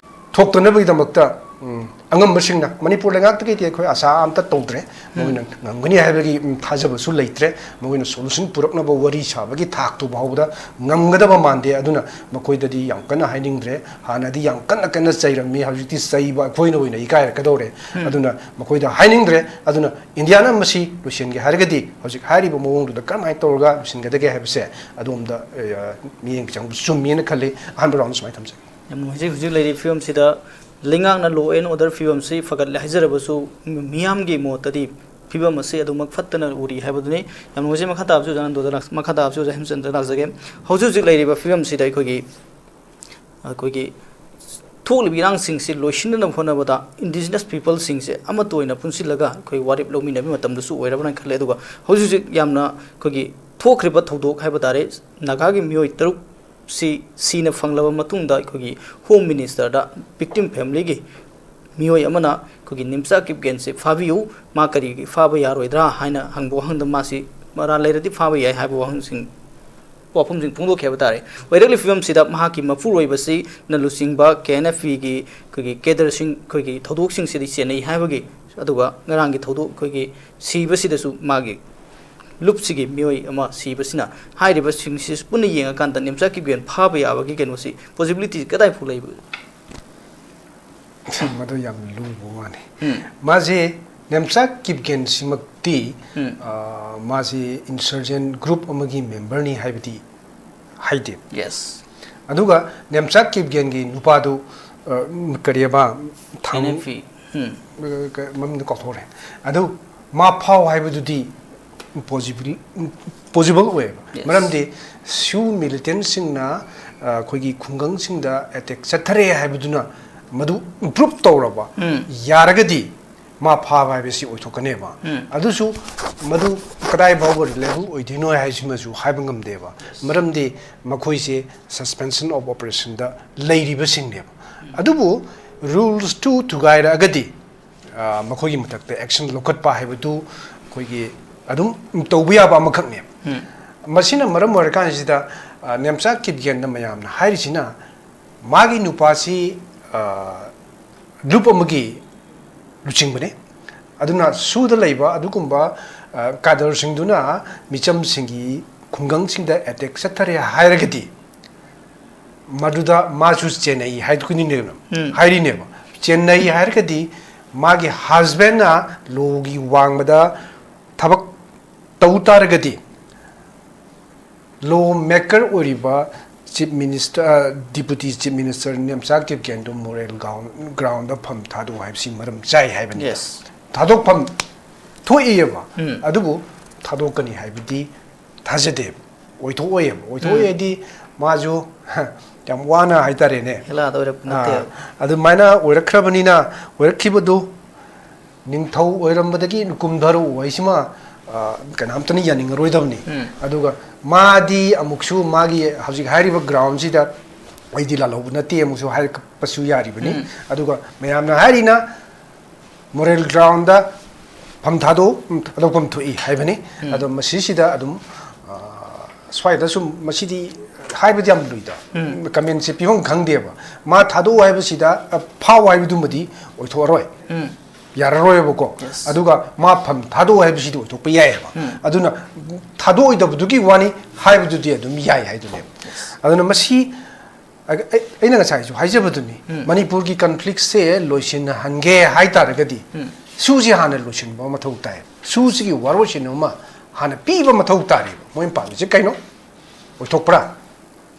ꯊꯣꯛꯇꯅꯕꯒꯤꯗꯃꯛꯇ, ꯎꯝ, ꯑꯉꯝꯕꯁꯤꯡꯅ, ꯃꯅꯤꯄꯨꯔ ꯂꯩꯉꯥꯛꯇꯒꯤꯗꯤ ꯑꯩꯈꯣꯏ ꯑꯥꯁꯥ ꯑꯝꯇ ꯇꯧꯗ꯭ꯔꯦ, ꯃꯈꯣꯏꯅ ꯉꯝꯒꯅꯤ ꯍꯥꯏꯕꯒꯤ, ꯎꯝ, ꯊꯥꯖꯕꯁꯨ ꯂꯩꯇ꯭ꯔꯦ꯫ ꯃꯈꯣꯏꯅ ꯁꯣꯂꯨꯁꯟ ꯄꯨꯔꯛꯅꯕ ꯋꯥꯔꯤ ꯁꯥꯕꯒꯤ ꯊꯥꯛꯇꯨ ꯐꯥꯎꯕꯗ ꯉꯝꯒꯗꯕ ꯃꯥꯟꯗꯦ꯫ ꯑꯗꯨꯅ ꯃꯈꯣꯏꯗꯗꯤ ꯌꯥꯝ ꯀꯟꯅ ꯍꯥꯏꯅꯤꯡꯗ꯭ꯔꯦ꯫ ꯍꯥꯟꯅꯗꯤ ꯌꯥꯝ ꯀꯟꯅ ꯀꯟꯅ ꯆꯩꯔꯝꯃꯤ, ꯍꯧꯖꯤꯛꯇꯤ ꯆꯩꯕ ꯑꯩꯈꯣꯏꯅ ꯑꯣꯏꯅ ꯏꯀꯥꯏꯔꯛꯀꯗꯧꯔꯦ꯫ ꯎꯝ꯫ ꯑꯗꯨꯅ ꯃꯈꯣꯏꯗ ꯍꯥꯏꯅꯤꯡꯗ꯭ꯔꯦ꯫ ꯑꯗꯨꯅ ꯏꯟꯗꯤꯌꯥꯅ ꯃꯁꯤ ꯂꯣꯏꯁꯤꯟꯒꯦ ꯍꯥꯏꯔꯒꯗꯤ ꯍꯧꯖꯤꯛ ꯍꯥꯏꯔꯤꯕ ꯃꯑꯣꯡꯗꯨꯗ ꯀꯔꯝꯍꯥꯏꯅ ꯇꯧꯔꯒ ꯂꯣꯏꯁꯤꯟꯒꯗꯒꯦ ꯍꯥꯏꯕꯁꯦ ꯑꯗꯣꯝꯗ, ꯑ, ꯃꯤꯠꯌꯦꯡ ꯆꯪꯕ ꯆꯨꯝꯃꯦꯅ ꯈꯜꯂꯤ꯫ ꯑꯍꯥꯟꯕ ꯔꯥꯎꯟꯗ ꯁꯨꯃꯥꯏꯅ ꯊꯝꯖꯒꯦ꯫ ꯌꯥꯝ ꯅꯨꯡꯉꯥꯏꯖꯩ꯫ ꯍꯧꯖꯤꯛ ꯂꯩꯔꯤꯕ ꯐꯤꯕꯝꯁꯤꯗ ꯂꯩꯉꯥꯛꯅ law and order ꯐꯤꯕꯝꯁꯤ ꯐꯒꯠꯂꯦ ꯍꯥꯏꯖꯔꯕꯁꯨ, ꯃꯤꯌꯥꯝꯒꯤ ꯃꯣꯠꯇꯗꯤ ꯐꯤꯕꯝ ꯑꯁꯤ ꯑꯗꯨꯃꯛ ꯐꯠꯇꯅ ꯎꯔꯤ ꯍꯥꯏꯕꯗꯨꯅꯤ꯫ ꯌꯥꯝ ꯅꯨꯡꯉꯥꯏꯖꯩ꯫ ꯃꯈꯥ ꯇꯥꯕꯁꯨ ꯑꯣꯖꯥ ꯅꯟꯗꯣꯗ ꯂꯥꯛ-, ꯃꯈꯥ ꯇꯥꯕꯁꯨ ꯑꯣꯖꯥ ꯍꯦꯝꯆꯟꯗ ꯂꯥꯛꯆꯒꯦ꯫ ꯍꯧꯖꯤꯛ ꯍꯧꯖꯤꯛ ꯂꯩꯔꯤꯕ ꯐꯤꯕꯝꯁꯤꯗ ꯑꯩꯈꯣꯏꯒꯤ, ꯑꯩꯈꯣꯏꯒꯤ ꯊꯣꯛꯂꯤꯕ ꯏꯔꯥꯡꯁꯤꯡꯁꯤ ꯂꯣꯏꯁꯤꯟꯅꯅꯕ ꯍꯣꯠꯅꯕꯗ indigenous peopleꯁꯤꯡꯁꯦ ꯑꯃꯠꯇ ꯑꯣꯏꯅ ꯄꯨꯟꯁꯤꯜꯂꯒ ꯑꯩꯈꯣꯏ ꯋꯥꯔꯦꯞ ꯂꯧꯃꯤꯟꯅꯕꯒꯤ ꯃꯇꯝꯗꯁꯨ ꯑꯣꯏꯔꯕ꯭ꯔꯥ ꯈꯜꯂꯦ꯫ ꯑꯗꯨꯒ ꯍꯧꯖꯤꯛ ꯍꯧꯖꯤꯛ ꯌꯥꯝꯅ ꯑꯩꯈꯣꯏꯒꯤ ꯊꯣꯛꯈ꯭ꯔꯤꯕ ꯊꯧꯗꯣꯛ ꯍꯥꯏꯕ ꯇꯥꯔꯦ, ꯅꯥꯒꯥꯒꯤ ꯃꯤꯑꯣꯏ ꯇꯔꯨꯛ ꯁꯤ ꯁꯤꯅ ꯐꯪꯂꯕ ꯃꯇꯨꯡꯗ ꯑꯩꯈꯣꯏꯒꯤ Home Ministerꯗ victim familyꯒꯤ ꯃꯤꯑꯣꯏ ꯑꯃꯅ ꯑꯩꯈꯣꯏꯒꯤ ꯅꯤꯝꯆꯥ ꯀꯤꯞꯒꯦꯟꯁꯤ ꯐꯥꯕꯤꯌꯨ, ꯃꯥ ꯀꯔꯤꯒꯤ ꯐꯥꯕ ꯌꯥꯔꯣꯏꯗ꯭ꯔꯥ ꯍꯥꯏꯅ ꯍꯪꯕ ꯋꯥꯍꯪꯗ ꯃꯥꯁꯤ ꯃꯔꯥꯜ ꯂꯩꯔꯗꯤ ꯐꯥꯕ ꯌꯥꯏ ꯍꯥꯏꯕ ꯋꯥꯍꯪꯁꯤꯡ, ꯋꯥꯐꯝꯁꯤꯡ ꯐꯣꯡꯗꯣꯛꯈꯤ ꯍꯥꯏꯕ ꯇꯥꯔꯦ꯫ ꯑꯣꯏꯔꯛꯂꯤꯕ ꯐꯤꯕꯝꯁꯤꯗ ꯃꯍꯥꯛꯀꯤ ꯃꯄꯨꯔꯣꯏꯕꯁꯤꯅ ꯂꯨꯆꯤꯡꯕ ꯀꯦ ꯑꯦꯟ ꯑꯦꯐ ꯄꯤꯒꯤ ꯑꯩꯈꯣꯏꯒꯤ cadreꯁꯤꯡ, ꯑꯩꯈꯣꯏꯒꯤ ꯊꯧꯗꯣꯛꯁꯤꯡꯁꯤꯗꯤ ꯆꯦꯟꯅꯩ ꯍꯥꯏꯕꯒꯤ, ꯑꯗꯨꯒ ꯉꯔꯥꯡꯒꯤ ꯊꯧꯗꯣꯛ ꯑꯩꯈꯣꯏꯒꯤ ꯁꯤꯕꯁꯤꯗꯁꯨ ꯃꯥꯒꯤ ꯂꯨꯞꯁꯤꯒꯤ ꯃꯤꯑꯣꯏ ꯑꯃ ꯁꯤꯕꯁꯤꯅ ꯍꯥꯏꯔꯤꯕꯁꯤꯡꯁꯤ ꯄꯨꯟꯅ ꯌꯦꯡꯉꯀꯥꯟꯗ ꯅꯤꯝꯆꯥ ꯀꯤꯞꯒꯦꯟ ꯐꯥꯕ ꯌꯥꯕꯒꯤ ꯀꯩꯅꯣꯁꯤ, possibilityꯁꯤ ꯀꯗꯥꯏ ꯐꯥꯎ ꯂꯩꯕ? ꯃꯗꯨ ꯌꯥꯝ ꯂꯨꯕ ꯋꯥꯅꯤ꯫ ꯎꯝ꯫ ꯃꯥꯁꯦ ꯅꯦꯝꯆꯥ ꯀꯤꯞꯒꯦꯟꯁꯤꯃꯛꯇꯤ ꯎꯝ꯫ ꯑ, ꯃꯥꯁꯤ insurgent group ꯑꯃꯒꯤ memberꯅꯤ ꯍꯥꯏꯕꯗꯤ ꯍꯥꯏꯗꯦ꯫ Yes꯫ ꯑꯗꯨꯒ ꯅꯦꯝꯆꯥ ꯀꯤꯞꯒꯦꯟꯒꯤ ꯅꯨꯄꯥꯗꯨ, ꯑ, ꯀꯔꯤꯑꯕ, ꯊꯥꯡ-, ꯑꯦꯟ ꯑꯦꯐ ꯄꯤ꯫ ꯎꯝ꯫ ꯑ, ꯀ-, ꯃꯃꯤꯡꯗꯨ ꯀꯥꯎꯊꯣꯛꯈ꯭ꯔꯦ꯫ ꯑꯗꯨ ꯃꯥ ꯐꯥꯎ ꯍꯥꯏꯕꯗꯨꯗꯤ possible, possible ꯑꯣꯏꯌꯦꯕ꯫ Yes꯫ ꯃꯔꯝꯗꯤ ꯁꯤꯎ militantꯁꯤꯡꯅ, ꯑ, ꯑꯩꯈꯣꯏꯒꯤ ꯈꯨꯡꯒꯪꯁꯤꯡꯗ attack ꯆꯠꯊꯔꯦ ꯍꯥꯏꯕꯗꯨꯅ ꯃꯗꯨ prove ꯇꯧꯔꯕ ꯎꯝ꯫ ꯌꯥꯔꯒꯗꯤ ꯃꯥ ꯐꯥꯕ ꯍꯥꯏꯕꯁꯤ ꯑꯣꯏꯊꯣꯛꯀꯅꯦꯕ꯫ ꯎꯝ꯫ ꯑꯗꯨꯁꯨ ꯃꯗꯨ ꯀꯗꯥꯏ ꯐꯥꯎꯕ reliable ꯑꯣꯏꯗꯣꯏꯅꯣ ꯍꯥꯏꯁꯤꯃꯁꯨ ꯍꯥꯏꯕ ꯉꯝꯗꯦꯕ꯫ ꯃꯔꯝꯗꯤ ꯃꯈꯣꯏꯁꯦ suspension of operationꯗ ꯂꯩꯔꯤꯕꯁꯤꯡꯅꯦꯕ꯫ ꯑꯗꯨꯕꯨ rules ꯇꯨ ꯊꯨꯒꯥꯏꯔꯛꯑꯒꯗꯤ, ꯑ, ꯃꯈꯣꯏꯒꯤ ꯃꯊꯛꯇ action ꯂꯧꯈꯠꯄ ꯍꯥꯏꯕꯗꯨ ꯑꯩꯈꯣꯏꯒꯤ ꯑꯗꯨꯝ ꯇꯧꯕ ꯌꯥꯕ ꯑꯃꯈꯛꯅꯦꯕ꯫ ꯎꯝ꯫ ꯃꯁꯤꯅ ꯃꯔꯝ ꯑꯣꯏꯔꯀꯥꯟꯁꯤꯗ, ꯑ, ꯅꯦꯝꯆꯥ ꯀꯤꯞꯒꯦꯟꯗ ꯃꯌꯥꯝꯅ ꯍꯥꯏꯔꯤꯁꯤꯅ ꯃꯥꯒꯤ ꯅꯨꯄꯥꯁꯤ, ꯑ, ꯂꯨꯞ ꯑꯃꯒꯤ ꯂꯨꯆꯤꯡꯕꯅꯤ꯫ ꯑꯗꯨꯅ ꯁꯨꯗ ꯂꯩꯕ ꯑꯗꯨꯒꯨꯝꯕ, ꯑ, cadreꯁꯤꯡꯗꯨꯅ ꯃꯤꯆꯝꯁꯤꯡꯒꯤ ꯈꯨꯡꯒꯪꯁꯤꯡꯗ attack ꯆꯠꯊꯔꯦ ꯍꯥꯏꯔꯒꯗꯤ ꯃꯗꯨꯗ ꯃꯥꯁꯨ ꯆꯦꯟꯅꯩ ꯍꯥꯏꯗꯨꯅꯤꯅꯦꯕ, ꯎꯝ꯫ ꯍꯥꯏꯔꯤꯅꯦꯕ꯫ ꯆꯦꯟꯅꯩ ꯍꯥꯏꯔꯒꯗꯤ ꯃꯥꯒꯤ husbandꯅ lawꯒꯤ ꯋꯥꯡꯃꯗ ꯊꯕꯛ ꯇꯧ ꯇꯥꯔꯒꯗꯤ law maker ꯑꯣꯏꯔꯤꯕ Chief Minister, Deputy Chief Minister Nemcha ꯀꯤꯞꯒꯦꯟꯗꯨ ꯃꯣꯔꯦꯜ ꯒ꯭ꯔꯥꯎꯟꯗ ꯐꯝ ꯊꯥꯗꯣꯛꯎ ꯍꯥꯏꯕꯁꯤ ꯃꯔꯝ ꯆꯥꯏ ꯍꯥꯏꯕꯅꯤ꯫ Yes. ꯊꯥꯗꯣꯛꯐꯝ ꯊꯣꯛꯏꯑꯕ꯫ ꯎꯝ꯫ ꯑꯗꯨꯕꯨ ꯊꯥꯗꯣꯛꯀꯅꯤ ꯍꯥꯏꯕꯗꯤ ꯊꯥꯖꯗꯦꯕ꯫ ꯑꯣꯏꯊꯣꯛꯑꯣꯏꯑꯕ꯫ ꯑꯣꯏꯊꯣꯛꯑꯣꯏ ꯎꯝ꯫ ꯍꯥꯏꯗꯤ ꯃꯥꯁꯨ ꯌꯥꯝ ꯋꯥꯅ ꯍꯥꯏꯇꯥꯔꯦꯅꯦ꯫ ꯍꯦꯂꯥꯗ ꯑꯣꯏꯔꯛꯄ ꯅꯠꯇꯦꯕ꯫ ꯑꯥ, ꯑꯗꯨꯃꯥꯏꯅ ꯑꯣꯏꯔꯛꯈ꯭ꯔꯕꯅꯤꯅ, ꯑꯣꯏꯔꯛꯈꯤꯕꯗꯨ ꯅꯤꯡꯊꯧ ꯑꯣꯏꯔꯝꯕꯗꯒꯤ ꯀꯨꯝꯊꯔꯛꯎ ꯍꯥꯏꯁꯤꯃ, ꯑ, ꯀꯅꯥꯝꯇꯅ ꯌꯥꯅꯤꯡꯉꯔꯣꯏꯗꯕꯅꯤ꯫ ꯎꯝ꯫ ꯑꯗꯨꯒ ꯃꯥꯗꯤ ꯑꯃꯨꯛꯁꯨ ꯃꯥꯒꯤ ꯍꯧꯖꯤꯛ ꯍꯥꯏꯔꯤꯕ ꯒ꯭ꯔꯥꯎꯟꯁꯤꯗ ꯑꯩꯗꯤ ꯂꯥꯜꯍꯧꯕ ꯅꯠꯇꯦ ꯑꯃꯨꯛꯁꯨ ꯍꯥꯏꯔꯛꯄꯁꯨ ꯌꯥꯔꯤꯕꯅꯤ꯫ ꯎꯝ꯫ ꯑꯗꯨꯒ ꯃꯌꯥꯝꯅ ꯍꯥꯏꯔꯤꯅ ꯃꯣꯔꯦꯜ ꯒ꯭ꯔꯥꯎꯟꯗ ꯐꯝ ꯊꯥꯗꯣꯛ-, ꯊꯥꯗꯣꯛꯐꯝ ꯊꯣꯛꯏ ꯍꯥꯏꯕꯅꯤ꯫ ꯎꯝ꯫ ꯑꯗꯣ ꯃꯁꯤꯁꯤꯗ ꯑꯗꯨꯝ, ꯑ, ꯁ꯭ꯋꯥꯏꯗ ꯁꯨꯝ ꯃꯁꯤꯗꯤ ꯍꯥꯏꯕꯗꯤ ꯌꯥꯝ ꯂꯨꯏꯗ꯫ ꯎꯝ꯫ ꯀꯃꯦꯟꯁꯦ ꯄꯤꯐꯝ ꯈꯪꯗꯦꯕ꯫ ꯃꯥ ꯊꯥꯗꯣꯛꯎ ꯍꯥꯏꯕꯁꯤꯗ, ꯑ, ꯐꯥꯎ ꯍꯥꯏꯕꯗꯨꯃꯗꯤ ꯑꯣꯏꯊꯣꯛꯑꯔꯣꯏ꯫ ꯎꯝ꯫ ꯌꯥꯔꯔꯣꯏꯕꯀꯣ꯫ Yes. ꯑꯗꯨꯒ ꯃꯥ ꯐꯝ ꯊꯥꯗꯣꯛꯎ ꯍꯥꯏꯕꯁꯤꯗꯤ ꯑꯣꯏꯊꯣꯛꯄ ꯌꯥꯏꯑꯕ꯫ ꯎꯝ꯫ ꯑꯗꯨꯅ ꯊꯥꯗꯣꯛꯑꯣꯏꯗꯕꯗꯨꯒꯤ ꯋꯥꯅꯤ, ꯍꯥꯏꯕꯗꯨꯗꯤ ꯑꯗꯨꯝ ꯌꯥꯏ ꯍꯥꯏꯗꯨꯅꯦꯕ꯫ Yes. ꯑꯗꯨꯅ ꯃꯁꯤ, ꯑ-, ꯑꯩ-, ꯑꯩꯅ ꯉꯁꯥꯏꯁꯨ ꯍꯥꯏꯖꯕꯗꯨꯅꯤ, ꯎꯝ꯫ ꯃꯅꯤꯄꯨꯔꯒꯤ ꯀꯟꯐ꯭ꯂꯤꯛꯁꯦ ꯂꯣꯏꯁꯤꯟꯍꯟꯒꯦ ꯍꯥꯏ ꯇꯥꯔꯒꯗꯤ, ꯎꯝ꯫ ꯁꯨꯁꯤ ꯍꯥꯟꯅ ꯂꯣꯏꯁꯤꯟꯕ ꯃꯊꯧ ꯇꯥꯏ꯫ ꯁꯨꯁꯤꯒꯤ ꯋꯥꯔꯣꯏꯁꯤꯟ ꯑꯃ ꯍꯥꯟꯅ ꯄꯤꯕ ꯃꯊꯧ ꯇꯥꯔꯦꯕ꯫ ꯃꯣꯏꯅ ꯄꯥꯝꯃꯤꯁꯦ ꯀꯩꯅꯣ? ꯑꯣꯏꯊꯣꯛꯄ꯭ꯔꯥ?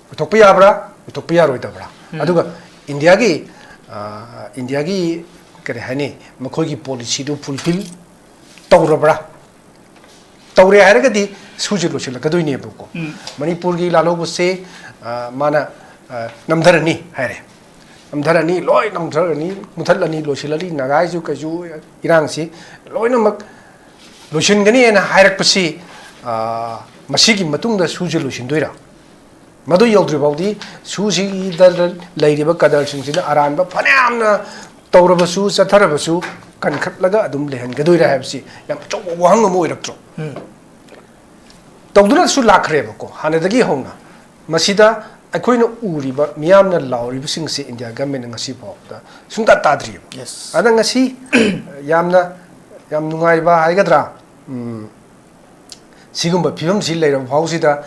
ꯑꯣꯏꯊꯣꯛꯄ ꯌꯥꯕ꯭ꯔꯥ? ꯑꯣꯏꯊꯣꯛꯄ ꯌꯥꯔꯣꯏꯗꯕ꯭ꯔꯥ? ꯎꯝ꯫ ꯑꯗꯨꯒ ꯏꯟꯗꯤꯌꯥꯒꯤ, ꯑ, ꯏꯟꯗꯤꯌꯥꯒꯤ, ꯀꯔꯤ ꯍꯥꯏꯅꯤ, ꯃꯈꯣꯏꯒꯤ ꯄꯣꯂꯤꯁꯤꯗꯨ ꯐꯨꯜꯐꯤꯜ ꯇꯧꯔꯕ꯭ꯔꯥ? ꯇꯧꯔꯦ ꯍꯥꯏꯔꯒꯗꯤ ꯁꯨꯁꯤ ꯂꯣꯏꯁꯤꯜꯂꯛꯀꯗꯣꯏꯅꯦꯕꯀꯣ꯫ ꯎꯝ꯫ ꯃꯅꯤꯄꯨꯔꯒꯤ ꯂꯥꯜꯍꯧꯕꯁꯦ, ꯑ, ꯃꯥꯅ, ꯑ, ꯅꯝꯊꯔꯅꯤ ꯍꯥꯏꯔꯦ꯫ ꯅꯝꯊꯔꯅꯤ, ꯂꯣꯏ ꯅꯝꯊꯔꯅꯤ, ꯃꯨꯊꯠꯂꯅꯤ, ꯂꯣꯏꯁꯤꯜꯂꯅꯤ, ꯅꯥꯒꯥꯒꯤꯁꯨ ꯀꯩꯁꯨ ꯏꯔꯥꯡꯁꯤ ꯂꯣꯏꯅꯃꯛ ꯂꯣꯏꯁꯤꯟꯒꯅꯤꯅ ꯍꯥꯏꯔꯛꯄꯁꯤ, ꯑ, ꯃꯁꯤꯒꯤ ꯃꯇꯨꯡꯗ ꯁꯨꯁꯤ ꯂꯣꯏꯁꯤꯟꯗꯣꯏꯔꯥ? ꯃꯗꯨ ꯌꯧꯗ꯭ꯔꯤ ꯐꯥꯎꯗꯤ ꯁꯨꯁꯤꯗ ꯂꯩꯔꯤꯕ ꯀꯗꯔꯁꯤꯡꯁꯤꯅ ꯑꯔꯥꯟꯕ ꯐꯅꯌꯥꯝꯅ ꯇꯧꯔꯕꯁꯨ, ꯆꯠꯊꯔꯕꯁꯨ, ꯀꯟꯈꯠꯂꯒ ꯑꯗꯨꯝ ꯂꯩꯍꯟꯒꯗꯣꯏꯔꯥ ꯍꯥꯏꯕꯁꯤ ꯌꯥꯝ ꯑꯆꯧꯕ ꯋꯥꯍꯪ ꯑꯃ ꯑꯣꯏꯔꯛꯇ꯭ꯔꯣ? ꯎꯝ꯫ ꯇꯧꯗꯨꯅꯁꯨ ꯂꯥꯛꯈ꯭ꯔꯦꯕꯀꯣ ꯍꯥꯟꯅꯗꯒꯤ ꯍꯧꯅ꯫ ꯃꯁꯤꯗ ꯑꯩꯈꯣꯏꯅ ꯎꯔꯤꯕ, ꯃꯤꯌꯥꯝꯅ ꯂꯥꯎꯔꯤꯕꯁꯤꯡꯁꯦ ꯏꯟꯗꯤꯌꯥ ꯒꯃꯦꯟꯅ ꯉꯁꯤ ꯐꯥꯎꯕꯗ ꯁꯨꯡꯇꯥ ꯇꯥꯗ꯭ꯔꯤꯕ꯫ Yes. ꯑꯗ ꯉꯁꯤ ꯌꯥꯝꯅ, ꯌꯥꯝ ꯅꯨꯡꯉꯥꯏꯕ ꯍꯥꯏꯒꯗ꯭ꯔꯥ? ꯎꯝ, ꯁꯤꯒꯨꯝꯕ ꯐꯤꯕꯝꯁꯤ ꯂꯩꯔꯕ ꯐꯥꯎꯁꯤꯗ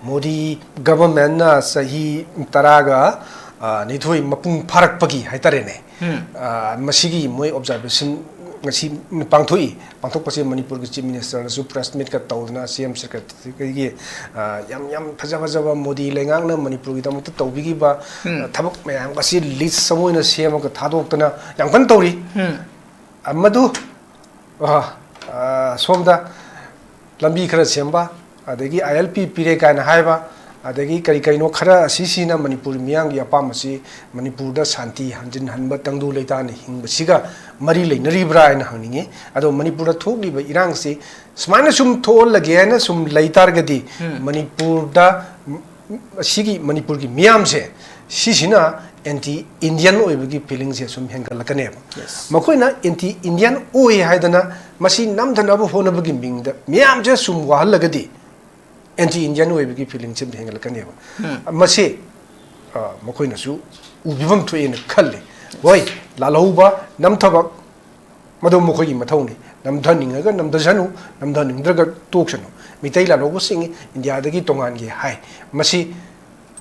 ꯃꯣꯗꯤ ꯒꯚꯔꯟꯃꯦꯟꯠꯅ ꯆꯍꯤ ꯇꯔꯥꯒ, ꯑ, ꯅꯤꯊꯣꯏ ꯃꯄꯨꯡ ꯐꯥꯔꯛꯄꯒꯤ ꯍꯥꯏꯇꯥꯔꯦꯅꯦ, ꯎꯝ꯫ ꯑ, ꯃꯁꯤꯒꯤ ꯃꯣꯏ ꯑꯣꯕꯖꯥꯔꯕꯦꯁꯟ ꯉꯁꯤ ꯄꯥꯡꯊꯣꯛꯏ꯫ ꯄꯥꯡꯊꯣꯛꯄꯁꯦ ꯃꯅꯤꯄꯨꯔꯒꯤ Chief Minister ꯅꯁꯨ press meet ꯀ ꯇꯧꯗꯅ, C M Secretary ꯒꯤ, ꯑ, ꯌꯥꯝ, ꯌꯥꯝ ꯐꯖ ꯐꯖꯕ ꯃꯣꯗꯤ ꯂꯩꯉꯥꯛꯅ ꯃꯅꯤꯄꯨꯔꯒꯤꯗꯃꯛꯇ ꯇꯧꯕꯤꯈꯤꯕ, ꯎꯝ꯫ ꯑ, ꯊꯕꯛ ꯃꯌꯥꯝ ꯑꯁꯤ list ꯑꯃ ꯑꯣꯏꯅ ꯁꯦꯝꯃꯒ ꯊꯥꯗꯣꯛꯇꯅ ꯌꯥꯝ ꯀꯟꯅ ꯇꯧꯔꯤ꯫ ꯎꯝ꯫ ꯑ, ꯃꯗꯨ, ꯑ, ꯑ, ꯁꯣꯝꯗ ꯂꯝꯕꯤ ꯈꯔ ꯁꯦꯝꯕ, ꯑꯗꯒꯤ I L P ꯄꯤꯔꯦ ꯀꯥꯏꯅ ꯍꯥꯏꯕ, ꯑꯗꯒꯤ ꯀꯔꯤ ꯀꯔꯤꯅꯣ ꯈꯔ ꯑꯁꯤꯁꯤꯅ ꯃꯅꯤꯄꯨꯔ ꯃꯤꯌꯥꯝꯒꯤ ꯑꯄꯥꯝꯕꯁꯤ, ꯃꯅꯤꯄꯨꯔꯗ ꯁꯥꯟꯇꯤ ꯍꯟꯖꯤꯟꯍꯟꯕ, ꯇꯪꯗꯨ ꯂꯩꯇꯥꯅ ꯍꯤꯡꯕꯁꯤꯒ ꯃꯔꯤ ꯂꯩꯅꯔꯤꯕ꯭ꯔꯥ ꯍꯥꯏꯅ ꯍꯪꯅꯤꯡꯉꯤ꯫ ꯑꯗꯣ ꯃꯅꯤꯄꯨꯔꯗ ꯊꯣꯛꯂꯤꯕ ꯏꯔꯥꯡꯁꯤ ꯁꯨꯃꯥꯏꯅ ꯁꯨꯝ ꯊꯣꯛꯍꯜꯂꯒꯦ ꯍꯥꯏꯅ ꯁꯨꯝ ꯂꯩ ꯇꯥꯔꯒꯗꯤ, ꯎꯝ꯫ ꯃꯅꯤꯄꯨꯔꯗ, ꯎꯝ, ꯑꯁꯤꯒꯤ ꯃꯅꯤꯄꯨꯔꯒꯤ ꯃꯤꯌꯥꯝꯁꯦ, ꯁꯤꯁꯤꯅ anti Indian ꯑꯣꯏꯕꯒꯤ feelingꯁꯦ ꯁꯨꯝ ꯍꯦꯟꯒꯠꯂꯛꯀꯅꯦꯕ꯫ Yes. ꯃꯈꯣꯏꯅ anti Indian ꯑꯣꯏ ꯍꯥꯏꯗꯅ ꯃꯁꯤ ꯅꯝꯊꯅꯕ ꯍꯣꯠꯅꯕꯒꯤ ꯃꯤꯡꯗ ꯃꯤꯌꯥꯝꯁꯦ ꯁꯨꯝ ꯋꯥꯍꯜꯂꯒꯗꯤ anti Indian ꯑꯣꯏꯕꯒꯤ feelingꯁꯦ ꯍꯦꯟꯒꯠꯂꯛꯀꯅꯦꯕ꯫ ꯎꯝ꯫ ꯃꯁꯤ, ꯑ, ꯃꯈꯣꯏꯅꯁꯨ ꯎꯕꯤꯐꯝ ꯊꯣꯛꯑꯦꯅ ꯈꯜꯂꯤ꯫ ꯍꯣꯏ, ꯂꯥꯜꯍꯧꯕ, ꯅꯝꯊꯕ, ꯃꯗꯨ ꯃꯈꯣꯏꯒꯤ ꯃꯊꯧꯅꯤ꯫ ꯅꯝꯊꯅꯤꯡꯉꯒ ꯅꯝꯊꯁꯅꯨ, ꯅꯝꯊꯅꯤꯡꯗ꯭ꯔꯒ ꯇꯣꯛꯁꯅꯨ꯫ ꯃꯤꯇꯩ ꯂꯥꯜꯍꯧꯕꯁꯤꯡ ꯏꯟꯗꯤꯌꯥꯗꯒꯤ ꯇꯣꯉꯥꯟꯒꯦ ꯍꯥꯏ꯫ ꯃꯁꯤ,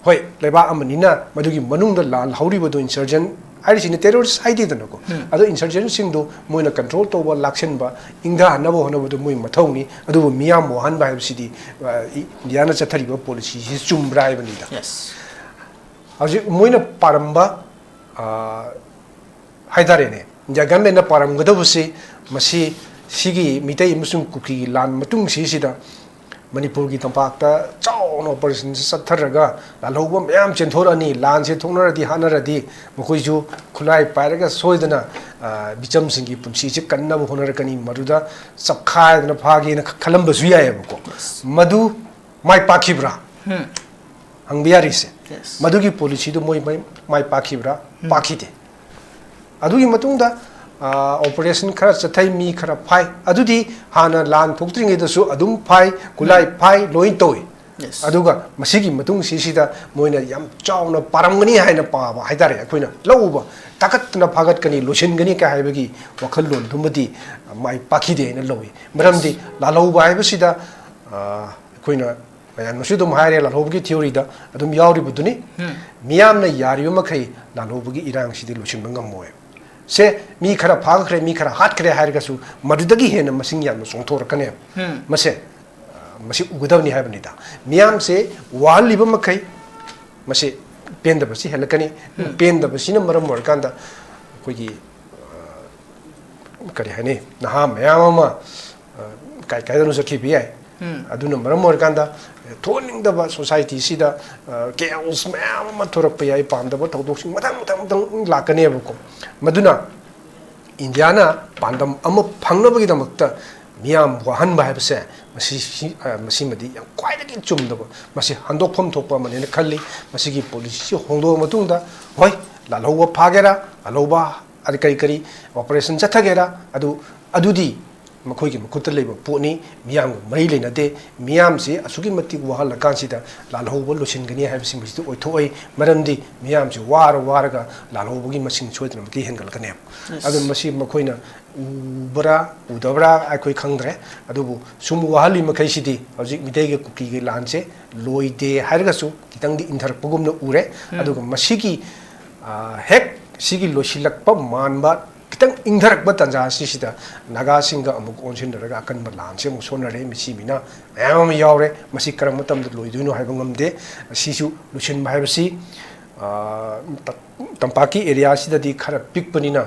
ꯍꯣꯏ, ꯂꯩꯕꯥꯛ ꯑꯃꯅꯤꯅ ꯃꯗꯨꯒꯤ ꯃꯅꯨꯡꯗ ꯂꯥꯜꯍꯧꯔꯤꯕꯗꯨ insurgent ꯍꯥꯏꯔꯤꯁꯤꯅ terrorist ꯍꯥꯏꯗꯦꯗꯅꯀꯣ꯫ ꯎꯝ꯫ ꯑꯗꯣ insurgentꯁꯤꯡꯗꯨ ꯃꯣꯏꯅ control ꯇꯧꯕ, ꯂꯥꯛꯁꯤꯟꯕ, ꯏꯪꯊꯍꯟꯅꯕ ꯍꯣꯠꯅꯕꯗꯨ ꯃꯣꯏ ꯃꯊꯧꯅꯤ꯫ ꯑꯗꯨꯕꯨ ꯃꯤꯌꯥꯝ ꯋꯥꯍꯟꯕ ꯍꯥꯏꯕꯁꯤꯗꯤ, ꯑ, ꯏ-, ꯏꯟꯗꯤꯌꯥꯅ ꯆꯠꯊꯔꯤꯕ policyꯁꯤ ꯆꯨꯝꯕ꯭ꯔꯥ ꯍꯥꯏꯕꯅꯤꯗ꯫ Yes. ꯍꯧꯖꯤꯛ ꯃꯣꯏꯅ ꯄꯥꯔꯝꯕ, ꯑ, ꯍꯥꯏꯇꯥꯔꯦꯅꯦ, ꯏꯟꯗꯤꯌꯥ governmentꯅ ꯄꯥꯔꯝꯒꯗꯕꯁꯤ ꯃꯁꯤ, ꯁꯤꯒꯤ ꯃꯤꯇꯩ ꯑꯃꯁꯨꯡ ꯀꯨꯀꯤꯒꯤ ꯂꯥꯟ ꯃꯇꯨꯡꯁꯤꯁꯤꯗ ꯃꯅꯤꯄꯨꯔꯒꯤ ꯇꯝꯄꯥꯛꯇ ꯆꯥꯎꯅ operationꯁꯤ ꯆꯠꯊꯔꯒ ꯂꯥꯜꯍꯧꯕ ꯃꯌꯥꯝ ꯆꯦꯟꯊꯣꯔꯛꯑꯅꯤ, ꯂꯥꯟꯁꯦ ꯊꯣꯛꯅꯔꯗꯤ ꯍꯥꯠꯅꯔꯗꯤ ꯃꯈꯣꯏꯁꯨ ꯈꯨꯠꯂꯥꯏ ꯄꯥꯏꯔꯒ ꯁꯣꯏꯗꯅ, ꯑ, ꯃꯤꯆꯝꯁꯤꯡꯒꯤ ꯄꯨꯟꯁꯤꯁꯦ ꯀꯟꯅꯕ ꯍꯣꯠꯅꯔꯛꯀꯅꯤ, ꯃꯗꯨꯗ ꯆꯞꯈꯥꯏꯗꯅ ꯐꯥꯒꯦꯅ ꯈ-, ꯈꯜꯂꯝꯕꯁꯨ ꯌꯥꯏꯑꯕꯀꯣ꯫ Yes. ꯃꯗꯨ ꯃꯥꯏ ꯄꯥꯛꯈꯤꯕ꯭ꯔꯥ? ꯎꯝ꯫ ꯍꯪꯕ ꯌꯥꯔꯤꯁꯦ꯫ Yes. ꯃꯗꯨꯒꯤ policyꯗꯨ ꯃꯣꯏ ꯃꯥꯏ, ꯃꯥꯏ ꯄꯥꯛꯈꯤꯕ꯭ꯔꯥ? ꯎꯝ꯫ ꯄꯥꯛꯈꯤꯗꯦ꯫ ꯑꯗꯨꯒꯤ ꯃꯇꯨꯡꯗ, ꯑ, operation ꯈꯔ ꯆꯠꯊꯩ, ꯃꯤ ꯈꯔ ꯐꯥꯏ꯫ ꯑꯗꯨꯗꯤ ꯍꯥꯟꯅ ꯂꯥꯟ ꯊꯣꯛꯇ꯭ꯔꯤꯉꯩꯗꯁꯨ ꯑꯗꯨꯝ ꯐꯥꯏ, ꯈꯨꯠꯂꯥꯏ ꯎꯝ꯫ ꯐꯥꯏ, ꯂꯣꯏ ꯇꯧꯏ꯫ Yes. ꯑꯗꯨꯒ ꯃꯁꯤꯒꯤ ꯃꯇꯨꯡꯁꯤꯁꯤꯗ ꯃꯣꯏꯅ ꯌꯥꯝ ꯆꯥꯎꯅ ꯄꯥꯔꯝꯒꯅꯤ ꯍꯥꯏꯅ ꯄꯥꯕ ꯍꯥꯏꯇꯥꯔꯦ, ꯑꯩꯈꯣꯏꯅ ꯂꯧꯎꯕ, ꯇꯥꯈꯠꯇꯅ ꯐꯥꯒꯠꯀꯅꯤ, ꯂꯣꯏꯁꯤꯟꯒꯅꯤ ꯀꯥꯏ ꯍꯥꯏꯕꯒꯤ ꯋꯥꯈꯜꯂꯣꯟꯗꯨꯃꯗꯤ ꯃꯥꯏ ꯄꯥꯛꯈꯤꯗꯦ ꯍꯥꯏꯅ ꯂꯧꯏ꯫ ꯃꯔꯝꯗꯤ Yes. ꯂꯥꯜꯍꯧꯕ ꯍꯥꯏꯕꯁꯤꯗ, ꯑ, ꯑꯩꯈꯣꯏꯅ ꯃꯌꯥꯝꯅꯁꯨ ꯑꯗꯨꯝ ꯍꯥꯏꯔꯦ, ꯂꯥꯜꯍꯧꯕꯒꯤ theoryꯗ ꯑꯗꯨꯝ ꯌꯥꯎꯔꯤꯕꯗꯨꯅꯤ꯫ ꯎꯝ꯫ ꯃꯤꯌꯥꯝꯅ ꯌꯥꯔꯤꯕ ꯃꯈꯩ ꯂꯥꯜꯍꯧꯕꯒꯤ ꯏꯔꯥꯡꯁꯤꯗꯤ ꯂꯣꯏꯁꯤꯟꯕ ꯉꯝꯃꯣꯏ꯫ ꯁꯦ, ꯃꯤ ꯈꯔ ꯐꯥꯈ꯭ꯔꯦ, ꯃꯤ ꯈꯔ ꯍꯥꯠꯈ꯭ꯔꯦ ꯍꯥꯏꯔꯒꯁꯨ ꯃꯗꯨꯗꯒꯤ ꯍꯦꯟꯅ ꯃꯁꯤꯡ ꯌꯥꯝꯅ ꯆꯣꯡꯊꯣꯔꯛꯀꯅꯦꯕ꯫ ꯎꯝ꯫ ꯃꯁꯦ, ꯑ, ꯃꯁꯤ ꯎꯒꯗꯕꯅꯤ ꯍꯥꯏꯕꯅꯤꯗ꯫ ꯃꯤꯌꯥꯝꯁꯦ ꯋꯥꯍꯜꯂꯤꯕ ꯃꯈꯩ ꯃꯁꯤ ꯄꯦꯟꯗꯕꯁꯤ ꯍꯦꯜꯂꯛꯀꯅꯤ꯫ ꯎꯝ꯫ ꯄꯦꯟꯗꯕꯁꯤꯅ ꯃꯔꯝ ꯑꯣꯏꯔꯀꯥꯟꯗ ꯑꯩꯈꯣꯏꯒꯤ, ꯑ, ꯀꯔꯤ ꯍꯥꯏꯅꯤ, ꯅꯍꯥ ꯃꯌꯥꯝ ꯑꯃ, ꯑ, ꯀꯥꯏ ꯀꯥꯏꯗꯅꯣ ꯆꯠꯈꯤꯕ ꯌꯥꯏ꯫ ꯎꯝ꯫ ꯑꯗꯨꯅ ꯃꯔꯝ ꯑꯣꯏꯔꯀꯥꯟꯗ ꯊꯣꯛꯍꯟꯅꯤꯡꯗꯕ society ꯁꯤꯗ, ꯑ, chaos ꯃꯌꯥꯝ ꯑꯃ ꯊꯣꯔꯛꯄ ꯌꯥꯏ, ꯄꯥꯝꯗꯕ ꯊꯧꯗꯣꯛꯁꯤꯡ ꯃꯊꯪ ꯃꯊꯪ ꯃꯊꯪ ꯂꯥꯛꯀꯅꯦꯕꯀꯣ꯫ ꯃꯗꯨꯅ ꯏꯟꯗꯤꯌꯥꯅ ꯄꯥꯟꯗꯝ ꯑꯃ ꯐꯪꯅꯕꯒꯤꯗꯃꯛꯇ ꯃꯤꯌꯥꯝ ꯋꯥꯍꯟꯕ ꯍꯥꯏꯕꯁꯦ ꯃꯁꯤ, ꯁꯤ-, ꯑ, ꯃꯁꯤꯃꯗꯤ ꯌꯥꯝ ꯈ꯭ꯋꯥꯏꯗꯒꯤ ꯆꯨꯝꯗꯕ, ꯃꯁꯤ ꯍꯟꯗꯣꯛꯐꯝ ꯊꯣꯛꯄ ꯑꯃꯅꯦꯅ ꯈꯜꯂꯤ꯫ ꯃꯁꯤꯒꯤ policy ꯁꯤ ꯍꯣꯡꯗꯣꯛꯑ ꯃꯇꯨꯡꯗ, ꯍꯣꯏ, ꯂꯥꯜꯍꯧꯕ ꯐꯥꯒꯦꯔꯥ, ꯂꯥꯜꯍꯧꯕ ꯑꯗ ꯀꯔꯤ ꯀꯔꯤ operation ꯆꯠꯊꯒꯦꯔꯥ, ꯑꯗꯨ, ꯑꯗꯨꯗꯤ ꯃꯈꯣꯏꯒꯤ ꯃꯈꯨꯠꯇ ꯂꯩꯕ ꯄꯣꯠꯅꯤ, ꯃꯤꯌꯥꯝꯒ ꯃꯔꯤ ꯂꯩꯅꯗꯦ꯫ ꯃꯤꯌꯥꯝꯁꯤ ꯑꯁꯨꯛꯀꯤ ꯃꯇꯤꯛ ꯋꯥꯍꯜꯂꯀꯥꯟꯁꯤꯗ ꯂꯥꯜꯍꯧꯕ ꯂꯣꯏꯁꯤꯟꯒꯅꯤ ꯍꯥꯏꯕꯁꯤꯃꯁꯤꯗꯤ ꯑꯣꯏꯊꯣꯛꯑꯣꯏ꯫ ꯃꯔꯝꯗꯤ ꯃꯤꯌꯥꯝꯁꯤ ꯋꯥꯔ ꯋꯥꯔꯒ ꯂꯥꯜꯍꯧꯕꯒꯤ ꯃꯁꯤꯡ ꯁꯣꯏꯗꯅꯃꯛꯀꯤ ꯍꯦꯟꯒꯠꯂꯛꯀꯅꯦꯕ꯫ ꯑꯁ꯫ ꯑꯗꯨꯅ ꯃꯁꯤ ꯃꯈꯣꯏꯅ ꯎꯕ꯭ꯔꯥ ꯎꯗꯕ꯭ꯔꯥ ꯑꯩꯈꯣꯏ ꯈꯪꯗ꯭ꯔꯦ꯫ ꯑꯗꯨꯕꯨ ꯁꯨꯝ ꯋꯥꯍꯜꯂꯤ ꯃꯈꯩꯁꯤꯗꯤ ꯍꯧꯖꯤꯛ ꯃꯤꯇꯩꯒ ꯀꯨꯀꯤꯒꯤ ꯂꯥꯟꯁꯦ ꯂꯣꯏꯗꯦ ꯍꯥꯏꯔꯒꯁꯨ ꯈꯤꯇꯪꯗꯤ ꯏꯟꯊꯔꯛꯄꯒꯨꯝꯅ ꯎꯔꯦ꯫ ꯎꯝ꯫ ꯑꯗꯨꯒ ꯃꯁꯤꯒꯤ, ꯑ, ꯍꯦꯛ ꯁꯤꯒꯤ ꯂꯣꯏꯁꯤꯜꯂꯛꯄ ꯃꯥꯟꯕ ꯈꯤꯇꯪ ꯏꯪꯊꯔꯛꯄ ꯇꯥꯟꯖꯥ ꯑꯁꯤꯁꯤꯗ ꯅꯥꯒꯥꯁꯤꯡꯒ ꯑꯃꯨꯛ ꯑꯣꯟꯁꯤꯟꯅꯔꯒ ꯑꯀꯟꯕ ꯂꯥꯟꯁꯦ ꯑꯃꯨꯛ ꯁꯣꯟꯅꯔꯦ꯫ ꯃꯤꯁꯤ ꯃꯤꯅ ꯃꯌꯥꯝ ꯑꯃ ꯌꯥꯎꯔꯦ꯫ ꯃꯁꯤ ꯀꯔꯝꯕ ꯃꯇꯝꯗ ꯂꯣꯏꯗꯣꯏꯅꯣ ꯍꯥꯏꯕ ꯉꯝꯗꯦ꯫ ꯑꯁꯤꯁꯨ ꯂꯣꯏꯁꯤꯟꯕ ꯍꯥꯏꯕꯁꯤ, ꯑ, ꯇ-, ꯇꯝꯄꯥꯛꯀꯤ area ꯁꯤꯗꯗꯤ ꯈꯔ ꯄꯤꯛꯄꯅꯤꯅ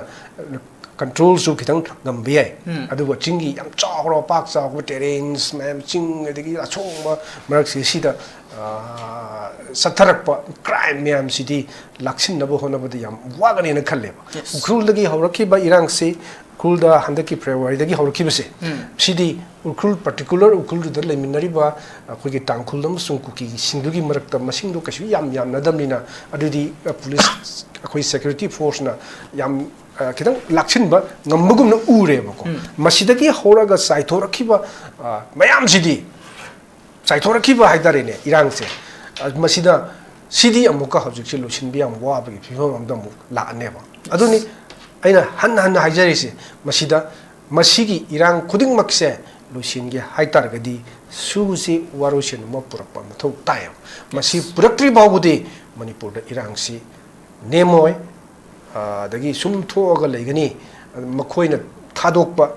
control ꯁꯨ ꯈꯤꯇꯪ ꯉꯝꯕ ꯌꯥꯏ꯫ ꯎꯝ꯫ ꯑꯗꯨꯒ ꯆꯤꯡꯒꯤ ꯌꯥꯝ ꯆꯥꯎꯈ꯭ꯔꯕ, ꯄꯥꯛ ꯆꯥꯎꯈ꯭ꯔꯕ terrains ꯃꯌꯥꯝ, ꯆꯤꯡ ꯑꯗꯒꯤ ꯑꯁꯣꯡꯕ ꯃꯔꯛꯁꯤ ꯁꯤꯗ, ꯑ, ꯆꯠꯊꯔꯛꯄ crime ꯃꯌꯥꯝꯁꯤꯗꯤ ꯂꯥꯛꯁꯤꯟꯅꯕ ꯍꯣꯠꯅꯕꯗ ꯌꯥꯝ ꯋꯥꯒꯅꯦꯅ ꯈꯜꯂꯦꯕ꯫ Yes꯫ ꯎꯈ꯭ꯔꯨꯜꯗꯒꯤ ꯍꯧꯔꯛꯈꯤꯕ ꯏꯔꯥꯡꯁꯤ, ꯎꯈ꯭ꯔꯨꯜꯗ ꯍꯟꯗꯛꯀꯤ February ꯗꯒꯤ ꯍꯧꯔꯛꯈꯤꯕꯁꯦ, ꯎꯝ꯫ ꯁꯤꯗꯤ ꯎꯈ꯭ꯔꯨꯜ, particular ꯎꯈ꯭ꯔꯨꯜꯗꯨꯗ ꯂꯩꯃꯤꯟꯅꯔꯤꯕ ꯑꯩꯈꯣꯏꯒꯤ ꯇꯥꯡꯈꯨꯜ ꯑꯃꯁꯨꯡ ꯀꯨꯀꯤꯁꯤꯡꯗꯨꯒꯤ ꯃꯔꯛꯇ ꯃꯁꯤꯡꯗꯣ ꯀꯩꯁꯨ ꯌꯥꯝ ꯌꯥꯝꯅꯗꯕꯅꯤꯅ, ꯑꯗꯨꯗꯤ, ꯑ, police, ꯑꯩꯈꯣꯏ security force ꯅ ꯌꯥꯝ, ꯑ, ꯈꯤꯇꯪ ꯂꯥꯛꯁꯤꯟꯕ ꯉꯝꯕꯒꯨꯝꯅ ꯎꯔꯦꯕꯀꯣ꯫ ꯎꯝ꯫ ꯃꯁꯤꯗꯒꯤ ꯍꯧꯔꯒ ꯆꯥꯏꯊꯣꯔꯛꯈꯤꯕ, ꯑ, ꯃꯌꯥꯝꯁꯤꯗꯤ, ꯆꯥꯏꯊꯣꯔꯛꯈꯤꯕ ꯍꯥꯏꯇꯥꯔꯦꯅꯦ, ꯏꯔꯥꯡꯁꯦ, ꯑ, ꯃꯁꯤꯗ, ꯁꯤꯗꯤ ꯑꯃꯨꯛꯀ ꯍꯧꯖꯤꯛꯁꯦ ꯂꯣꯏꯁꯤꯟꯕ ꯌꯥꯝ ꯋꯥꯕꯒꯤ ꯐꯤꯕꯝ ꯑꯃꯗ ꯑꯃꯨꯛ ꯂꯥꯛꯑꯅꯦꯕ꯫ ꯑꯗꯨꯅꯤ ꯑꯩꯅ ꯍꯟꯅ ꯍꯟꯅ ꯍꯥꯏꯖꯔꯤꯁꯦ, ꯃꯁꯤꯗ, ꯃꯁꯤꯒꯤ ꯏꯔꯥꯡ ꯈꯨꯗꯤꯡꯃꯛꯁꯦ ꯂꯣꯏꯁꯤꯟꯒꯦ ꯍꯥꯏꯇꯥꯔꯒꯗꯤ ꯁꯨꯒꯨꯁꯤ ꯋꯥꯔꯣꯏꯁꯤꯟ ꯑꯃ ꯄꯨꯔꯛꯄ ꯃꯊꯧ ꯇꯥꯏꯌꯦꯕ꯫ ꯃꯁꯤ ꯄꯨꯔꯛꯇ꯭ꯔꯤ ꯐꯥꯎꯕꯗꯤ ꯃꯅꯤꯄꯨꯔꯗ ꯏꯔꯥꯡꯁꯤ ꯅꯦꯝꯃꯣꯏ꯫ ꯑꯗꯒꯤ ꯁꯨꯝ ꯊꯣꯛꯑꯒ ꯂꯩꯒꯅꯤ꯫ ꯃꯈꯣꯏꯅ ꯊꯥꯗꯣꯛꯄ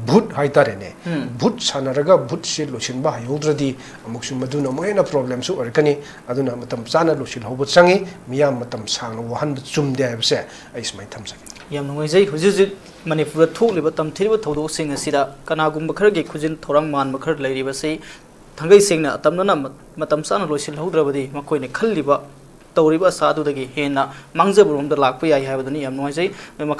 ꯚꯨꯠ ꯍꯥꯏꯇꯥꯔꯦꯅꯦ, ꯎꯝ꯫ ꯚꯨꯠ ꯁꯥꯟꯅꯔꯒ ꯚꯨꯠꯁꯦ ꯂꯣꯏꯁꯤꯟꯕ ꯍꯩꯍꯧꯗ꯭ꯔꯗꯤ ꯑꯃꯨꯛꯁꯨ ꯃꯗꯨꯅ ꯑꯃꯨꯛ ꯍꯦꯟꯅ problemꯁꯨ ꯑꯣꯏꯔꯛꯀꯅꯤ꯫ ꯑꯗꯨꯅ ꯃꯇꯝ ꯆꯥꯅ ꯂꯣꯏꯁꯤꯜꯍꯧꯕ ꯆꯪꯉꯤ꯫ ꯃꯤꯌꯥꯝ ꯃꯇꯝ ꯁꯥꯡꯅ ꯋꯥꯍꯟꯕ ꯆꯨꯝꯗꯦ ꯍꯥꯏꯕꯁꯦ ꯑꯩ ꯁꯨꯃꯥꯏꯅ ꯊꯝꯖꯒꯦ꯫ ꯌꯥꯝ ꯅꯨꯡꯉꯥꯏꯖꯩ꯫ ꯍꯧꯖꯤꯛ ꯍꯧꯖꯤꯛ ꯃꯅꯤꯄꯨꯔꯗ ꯊꯣꯛꯂꯤꯕ, ꯇꯝꯊꯤꯔꯤꯕ ꯊꯧꯗꯣꯛꯁꯤꯡ ꯑꯁꯤꯗ ꯀꯅꯥꯒꯨꯝꯕ ꯈꯔꯒꯤ ꯈꯨꯖꯤꯟ ꯊꯧꯔꯥꯡ ꯃꯥꯟꯕ ꯈꯔ ꯂꯩꯔꯤꯕꯁꯤ ꯊꯥꯡꯒꯩ ꯁꯦꯡꯅ ꯑꯇꯝꯅꯅ ꯃ-, ꯃꯇꯝ ꯆꯥꯅ ꯂꯣꯏꯁꯤꯜꯍꯧꯗ꯭ꯔꯕꯗꯤ ꯃꯈꯣꯏꯅ ꯈꯜꯂꯤꯕ, ꯇꯧꯔꯤꯕ ꯑꯁꯥꯗꯨꯗꯒꯤ ꯍꯦꯟꯅ ꯃꯥꯡꯖꯕꯔꯣꯝꯗ ꯂꯥꯛꯄ ꯌꯥꯏ ꯍꯥꯏꯕꯗꯨꯅꯤ꯫ ꯌꯥꯝ ꯅꯨꯡꯉꯥꯏꯖꯩ꯫ ꯃꯈꯥ